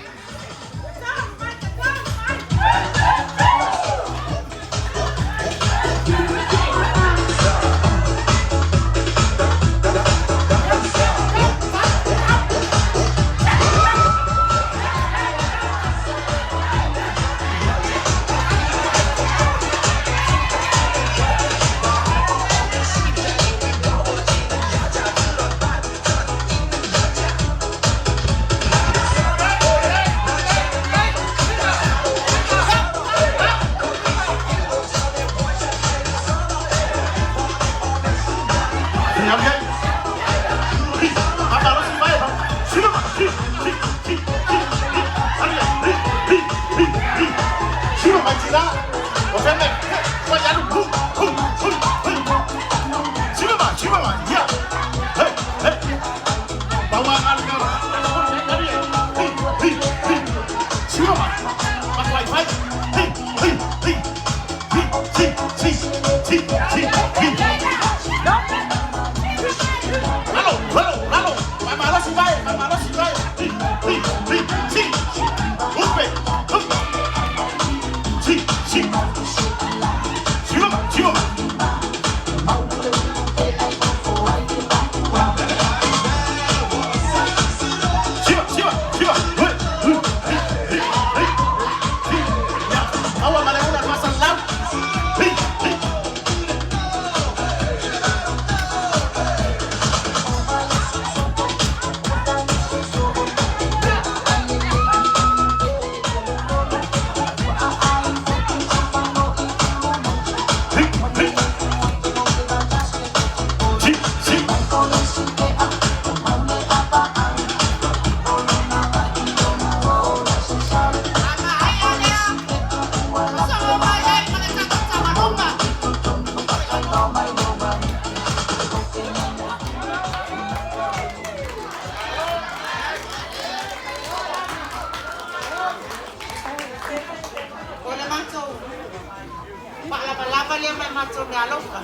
faavalia mai matou meaalofa.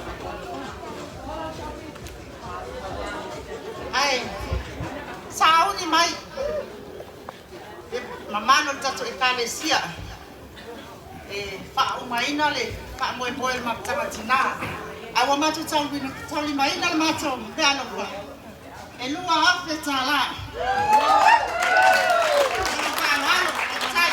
Ae sauni mai le mamalu o le tatou Ekalesia e faaumaina le faamoemoe o le mafutaga tinā. Ae ua matou taulimaina le matou meaalofa e $2,000. Faaaloalo, faafetai.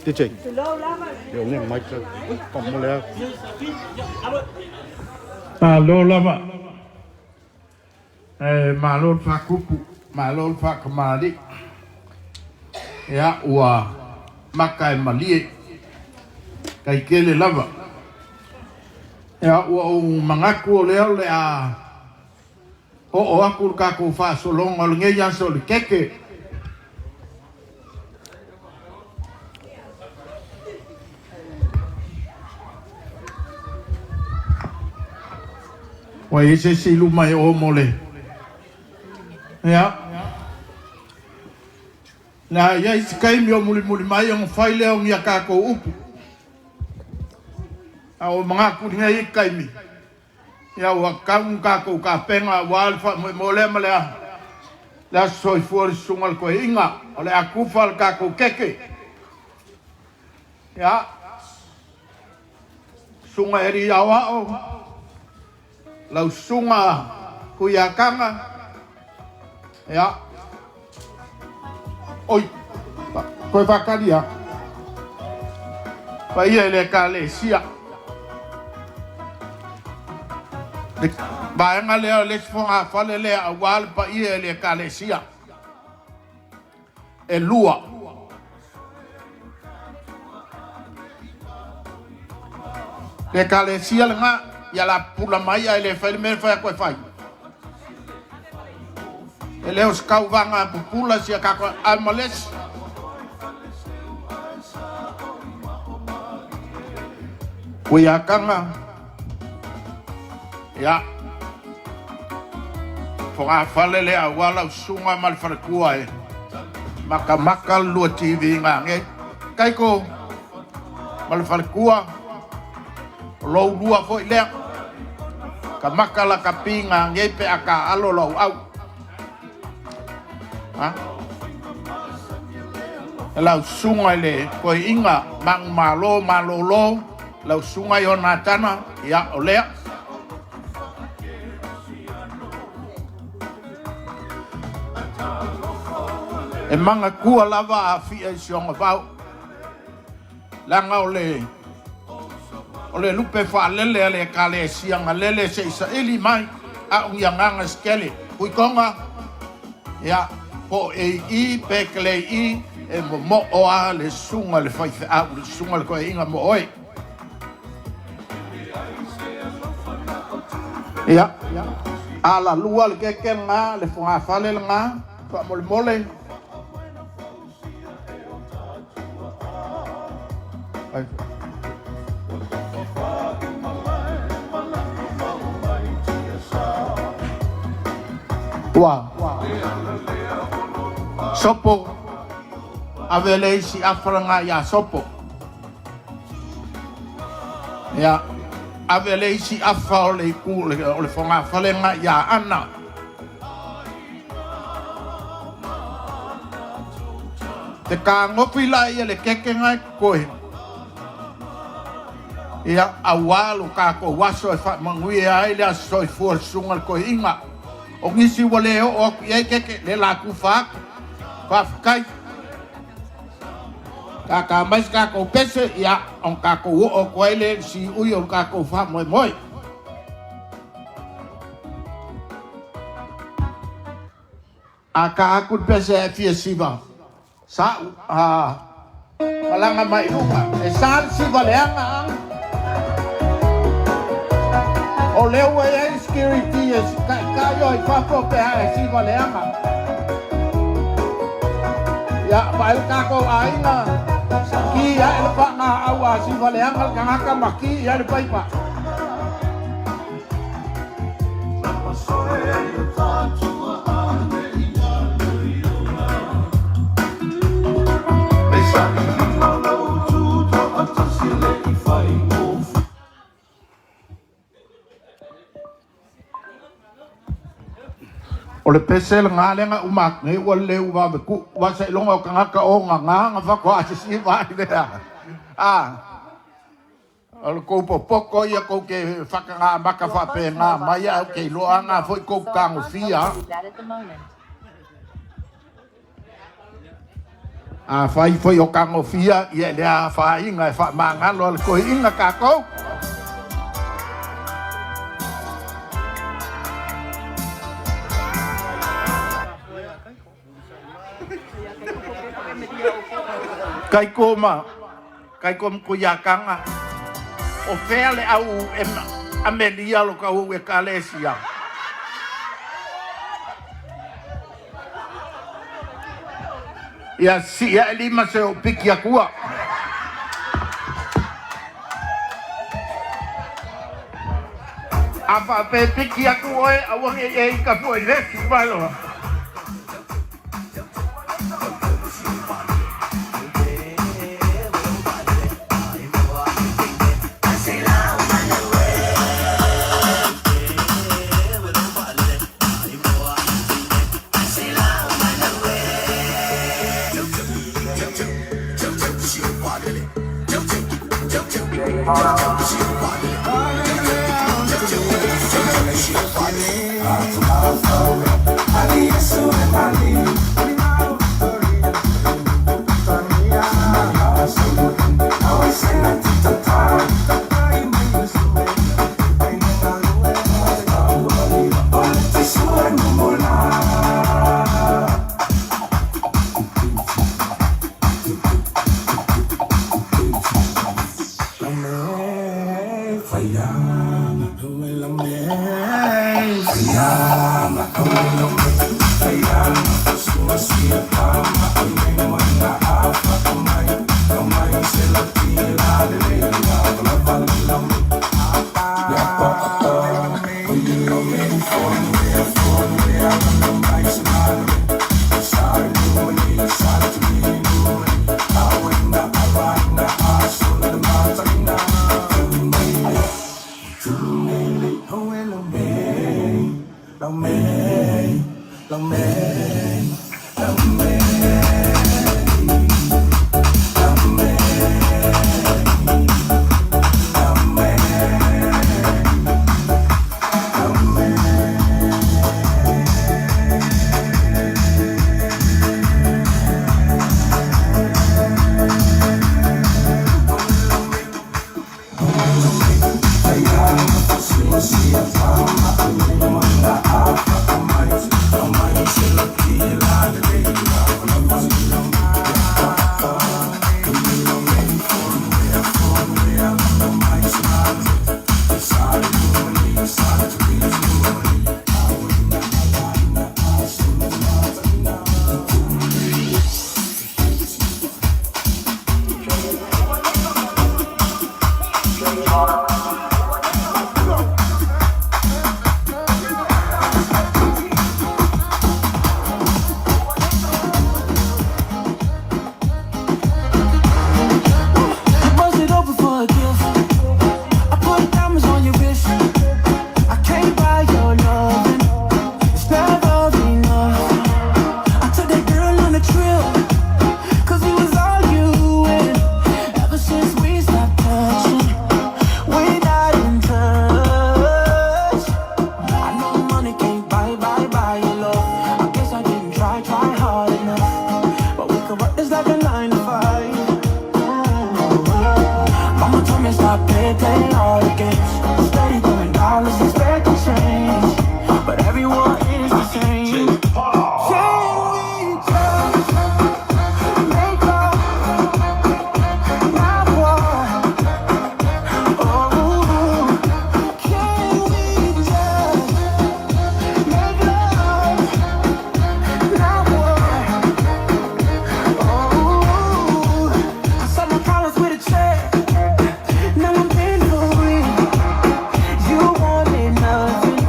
DJ. Ia le mic pa mo le. Malo lava. E malo le faakupu, malo le faakamali'i. Ia ua maka e malie, kaikele lava. Ia ua ou manatu o lea o le a oo aku le tatou faasologa o lenei aso o le keke. Ua i ai se isi i luma e o mo le. Ia. Na i ai se taimi o mulimuli mai ona fai lea o ni a tatou upu. A ua manatu i lenei taimi, ia ua tatau ona tatou tapena aua le faamoemoe lea ma le le aso soifua o le susuga i le toeaina, o le a tufa le tatou keke. Ia, susuga e alii aoao, lau susuga Tuiataga, ia, oi, toe faatali lava. Paia i le Ekalesia. Le vaega lea o le isi fogafale lea aua le paia i le Ekalesia. E lua. Le Ekalesia lena, ia la pupula mai ae le fai le mea e fai atu e fai. E le o se tauvaga pupula si a tatou ae ma le isi. Kuiakaga ia fogafale le auala usuga ma le falekua e makamaka le lua TV gagei kaiko ma le falekua o lou lua fo'i lea ka maka la kapi gagei pe a kaalo lau au ha e lau susuga i le koe'iga magumālō malōlō lau susuga i Ionatana ia o lea e magatua lava afi'a i siogavao leaga o le o le lupe faalele a le ekalesia galele se'i saʻili mai aʻo agaga sekele kuikoga ia po o ei pe kelei e momoʻo a le susuga le faifeau le susuga le koeʻiga mo oe ia alalua le keke lagā le fogafale lagā faamolemole. Ua sopo ave le isi afa lagā iā Sopo. Ia ave le isi afa o le itu o le fogafale lagā iā Ana. Te kagofi la ia le keke gai koe. Ia auā lo kākou aso e faamanuia ai le aso soifua le susuga le toeaina. O nisi ua le oo atu i ai keke, le la tufa atu. Faafetai. Kākā mai se kākou pese, ia, ona kākou oo atu ai lea i le siui o le kākou faamoemoe. A ka aku le pese e fia siva sa'u a malaga mai luga e sa le siva leaga a o lea ua i ai security e sikaikai o i fafo pe a e siva leaga ia vaai le kākou aiga ki aʻe le faagaau a siva leaga le tagata ma ki i ai le paipa. O le pese lagā lea na uma atu nei ua lelei ua vave kuʻu aua seiloga o tagata o gagā na faatoa sisiva ai lea. A. O le kou popoto ia kou te whakangā maka whapēngā mai au kei loa ngā foi kou tagofia. A whai foi o tagofia ia e lea whāinga e whaamāngalo a le kohiinga kākou. Kai koma, kai kom ko ia kanga. O fea le au e amelia lo ka u ekalesia. Ia si ia lima se o piki akua. A fa pe piki aku oe a wangi e i ka fua i lesi malo. play, play all the games. Steady throwing dollars, expecting change. But everyone is the same. Can we just make love, not war? Oh, can we just make love, not war? Oh, I solved my problems with a check. Now I'm paying for it. You wanted nothing,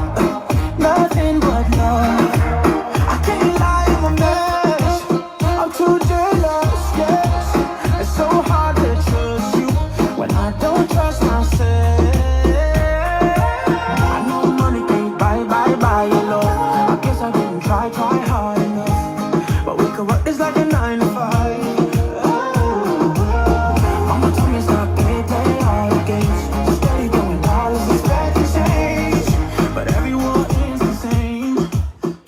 nothing but love. I can't lie, I'm a mess. I'm too jealous, yes. It's so hard to trust you when I don't trust myself. I know money can't buy, buy, buy your love. I guess I didn't try, try hard enough. But we could work this like a 9 to 5. Mama told me stop, play, play all the games. Steady throwing dollars, expect to change. But everyone is the same.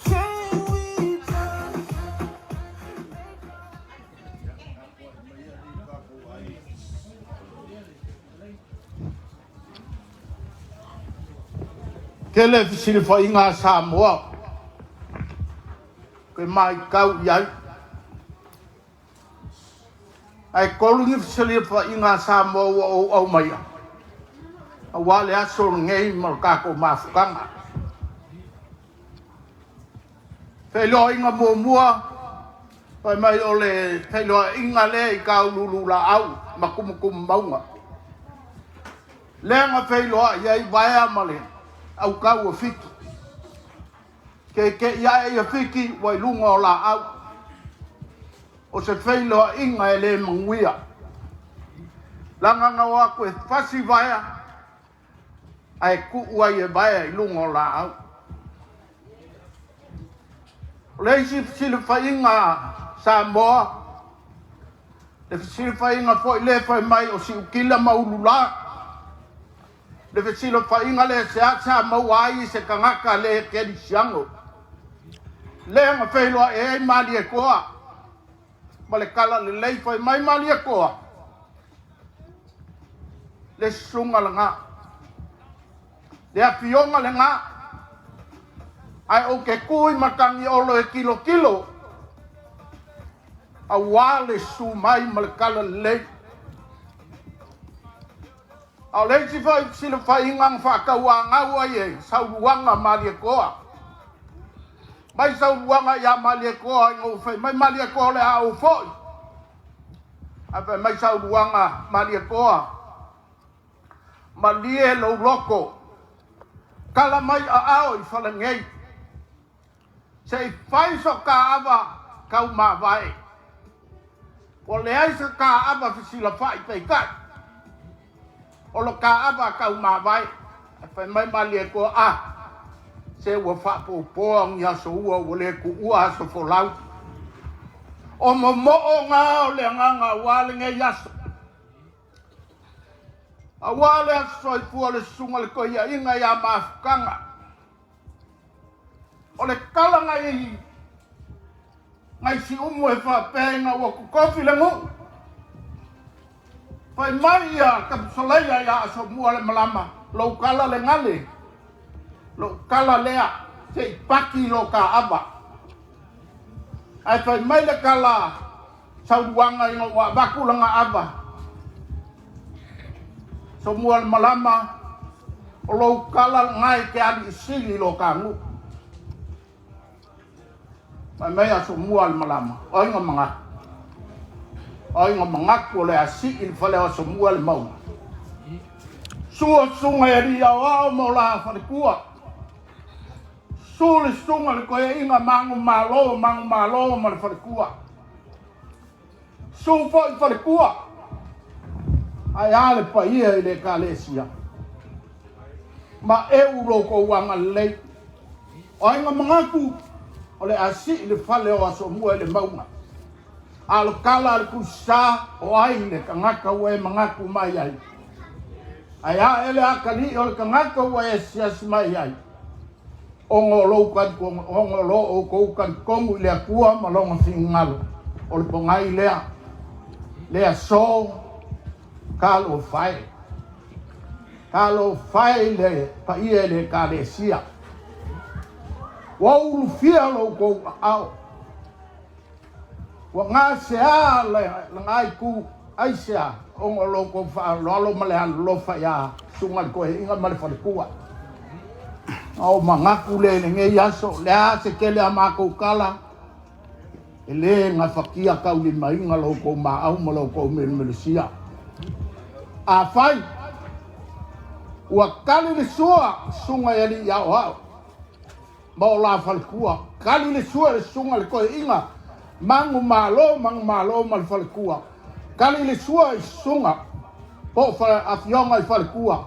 Can we just Tele fesilafaiga a Samoa ke maitau i ai. Ae tolu ni fesilafaiga a Samoa ua ou aumaia aua le aso lenei ma le tatou mafutaga. Feiloaiga muamua, fai mai o le feiloaiga lea i taulululaau ma tumutumu mauga. Lea na feiloai ai Vaea ma le autau o Fiti. Keke'i ae ia Fiti ua i luga o laau. O se feiloaiga e le manuia. Leaga na o atu e fasi Vaea ae tuu ai e Vaea i luga o laau. O le isi fesilafaiga a Samoa, le fesilafaiga foi lea fai mai o Siutila ma Ulula. Le fesilafaiga lea seasea maua ai se tagata le kerisiano. Lea na feiloai ai Malietoa ma le talalelei fai mai Malietoa, le susuga lena, le afioga lena, ae ou te tu i Matagiolo e tilotilo aua le susu mai ma le talalelei. A o le isi foi fesilafaiga na faatauanau ai e Sauluaga Malietoa. Mai Sauluaga ia Malietoa ina ua fai mai Malietoa o le a ou foi. Ae fai mai Sauluaga Malietoa, malie lou loto, tala mai aao i Falegei, se i fai so taava tau mavae. Ua leai se taava fesilafai peitai, o lo taava tau mavae. Ae fai mai Malietoa, a, se ua faapopoa ni aso ua ua le tuua aso folau. O momoo na o le agaga aua lenei aso. Aua le aso soifua o le susuga le toiaiga ia Mafutaga. O le tala nai nai siumu e faapea ina ua totofi le nuu. Fai mai ia Tapusalaia ia Asomua le malama, lou tala le gale, lou tala lea se i paki lo taava. Ae fai mai le tala Sauluaga ina ua avatu lana ava, Asomua le malama, o lou tala lena e te alii sili i lo ta nuu. Fai mai Asomua le malama, o ai na manatu? O ai na manatu o le a sii le fale o Asomua le mauga? Sua susuga i alii aoao ma o la faletua. Su le susuga le toeaiga Manumalo, Manumalo ma le faletua. Su foi faletua. Ae a le paia i le Ekalesia. Ma eu lo tou agalelei. O ai na manatu o le a sii le fale o Asomua i le mauga. A o le tala a le Tusisa, o ai le tagata ua e manatu mai ai? Ae a e le atalii o le tagata ua e asiasi mai ai? Ona o lou talitonu, ona o lo outou talitonu i le Atua ma lona finagalo, o le pogai lea, le aso, talofa e. Talofa e i le paia i le Ekalesia, ua ulufia lo outou aao, ua gasea lena itu aisea ona o lo outou faaaloalo ma le alolofa ia Susuga i le Toeaina ma le faletua. Ona ou manatu lea i lenei aso, o le a se tele a matou tala, e le gafatia taulimaina lo outou maau ma lo outou melumelusia. Afai ua tali le sua susuga i alii aoao ma o la faletua, tali le sua i le susuga i le toeaina manumalo manumalo ma le faletua, tali le sua i susuga po o afioga i faletua,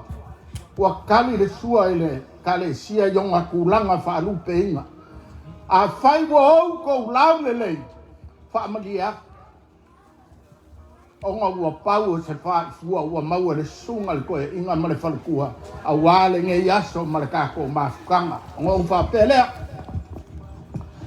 ua tali le sua i le Ekalesia i ona tulaga faalupeina. Afai ua outou laulelei, faamalie atu, ona ua pau o se faifua ua maua e le susuga i le toeaina ma le faletua aua lenei aso ma le tatou mafutaga. Ona ou faapea lea,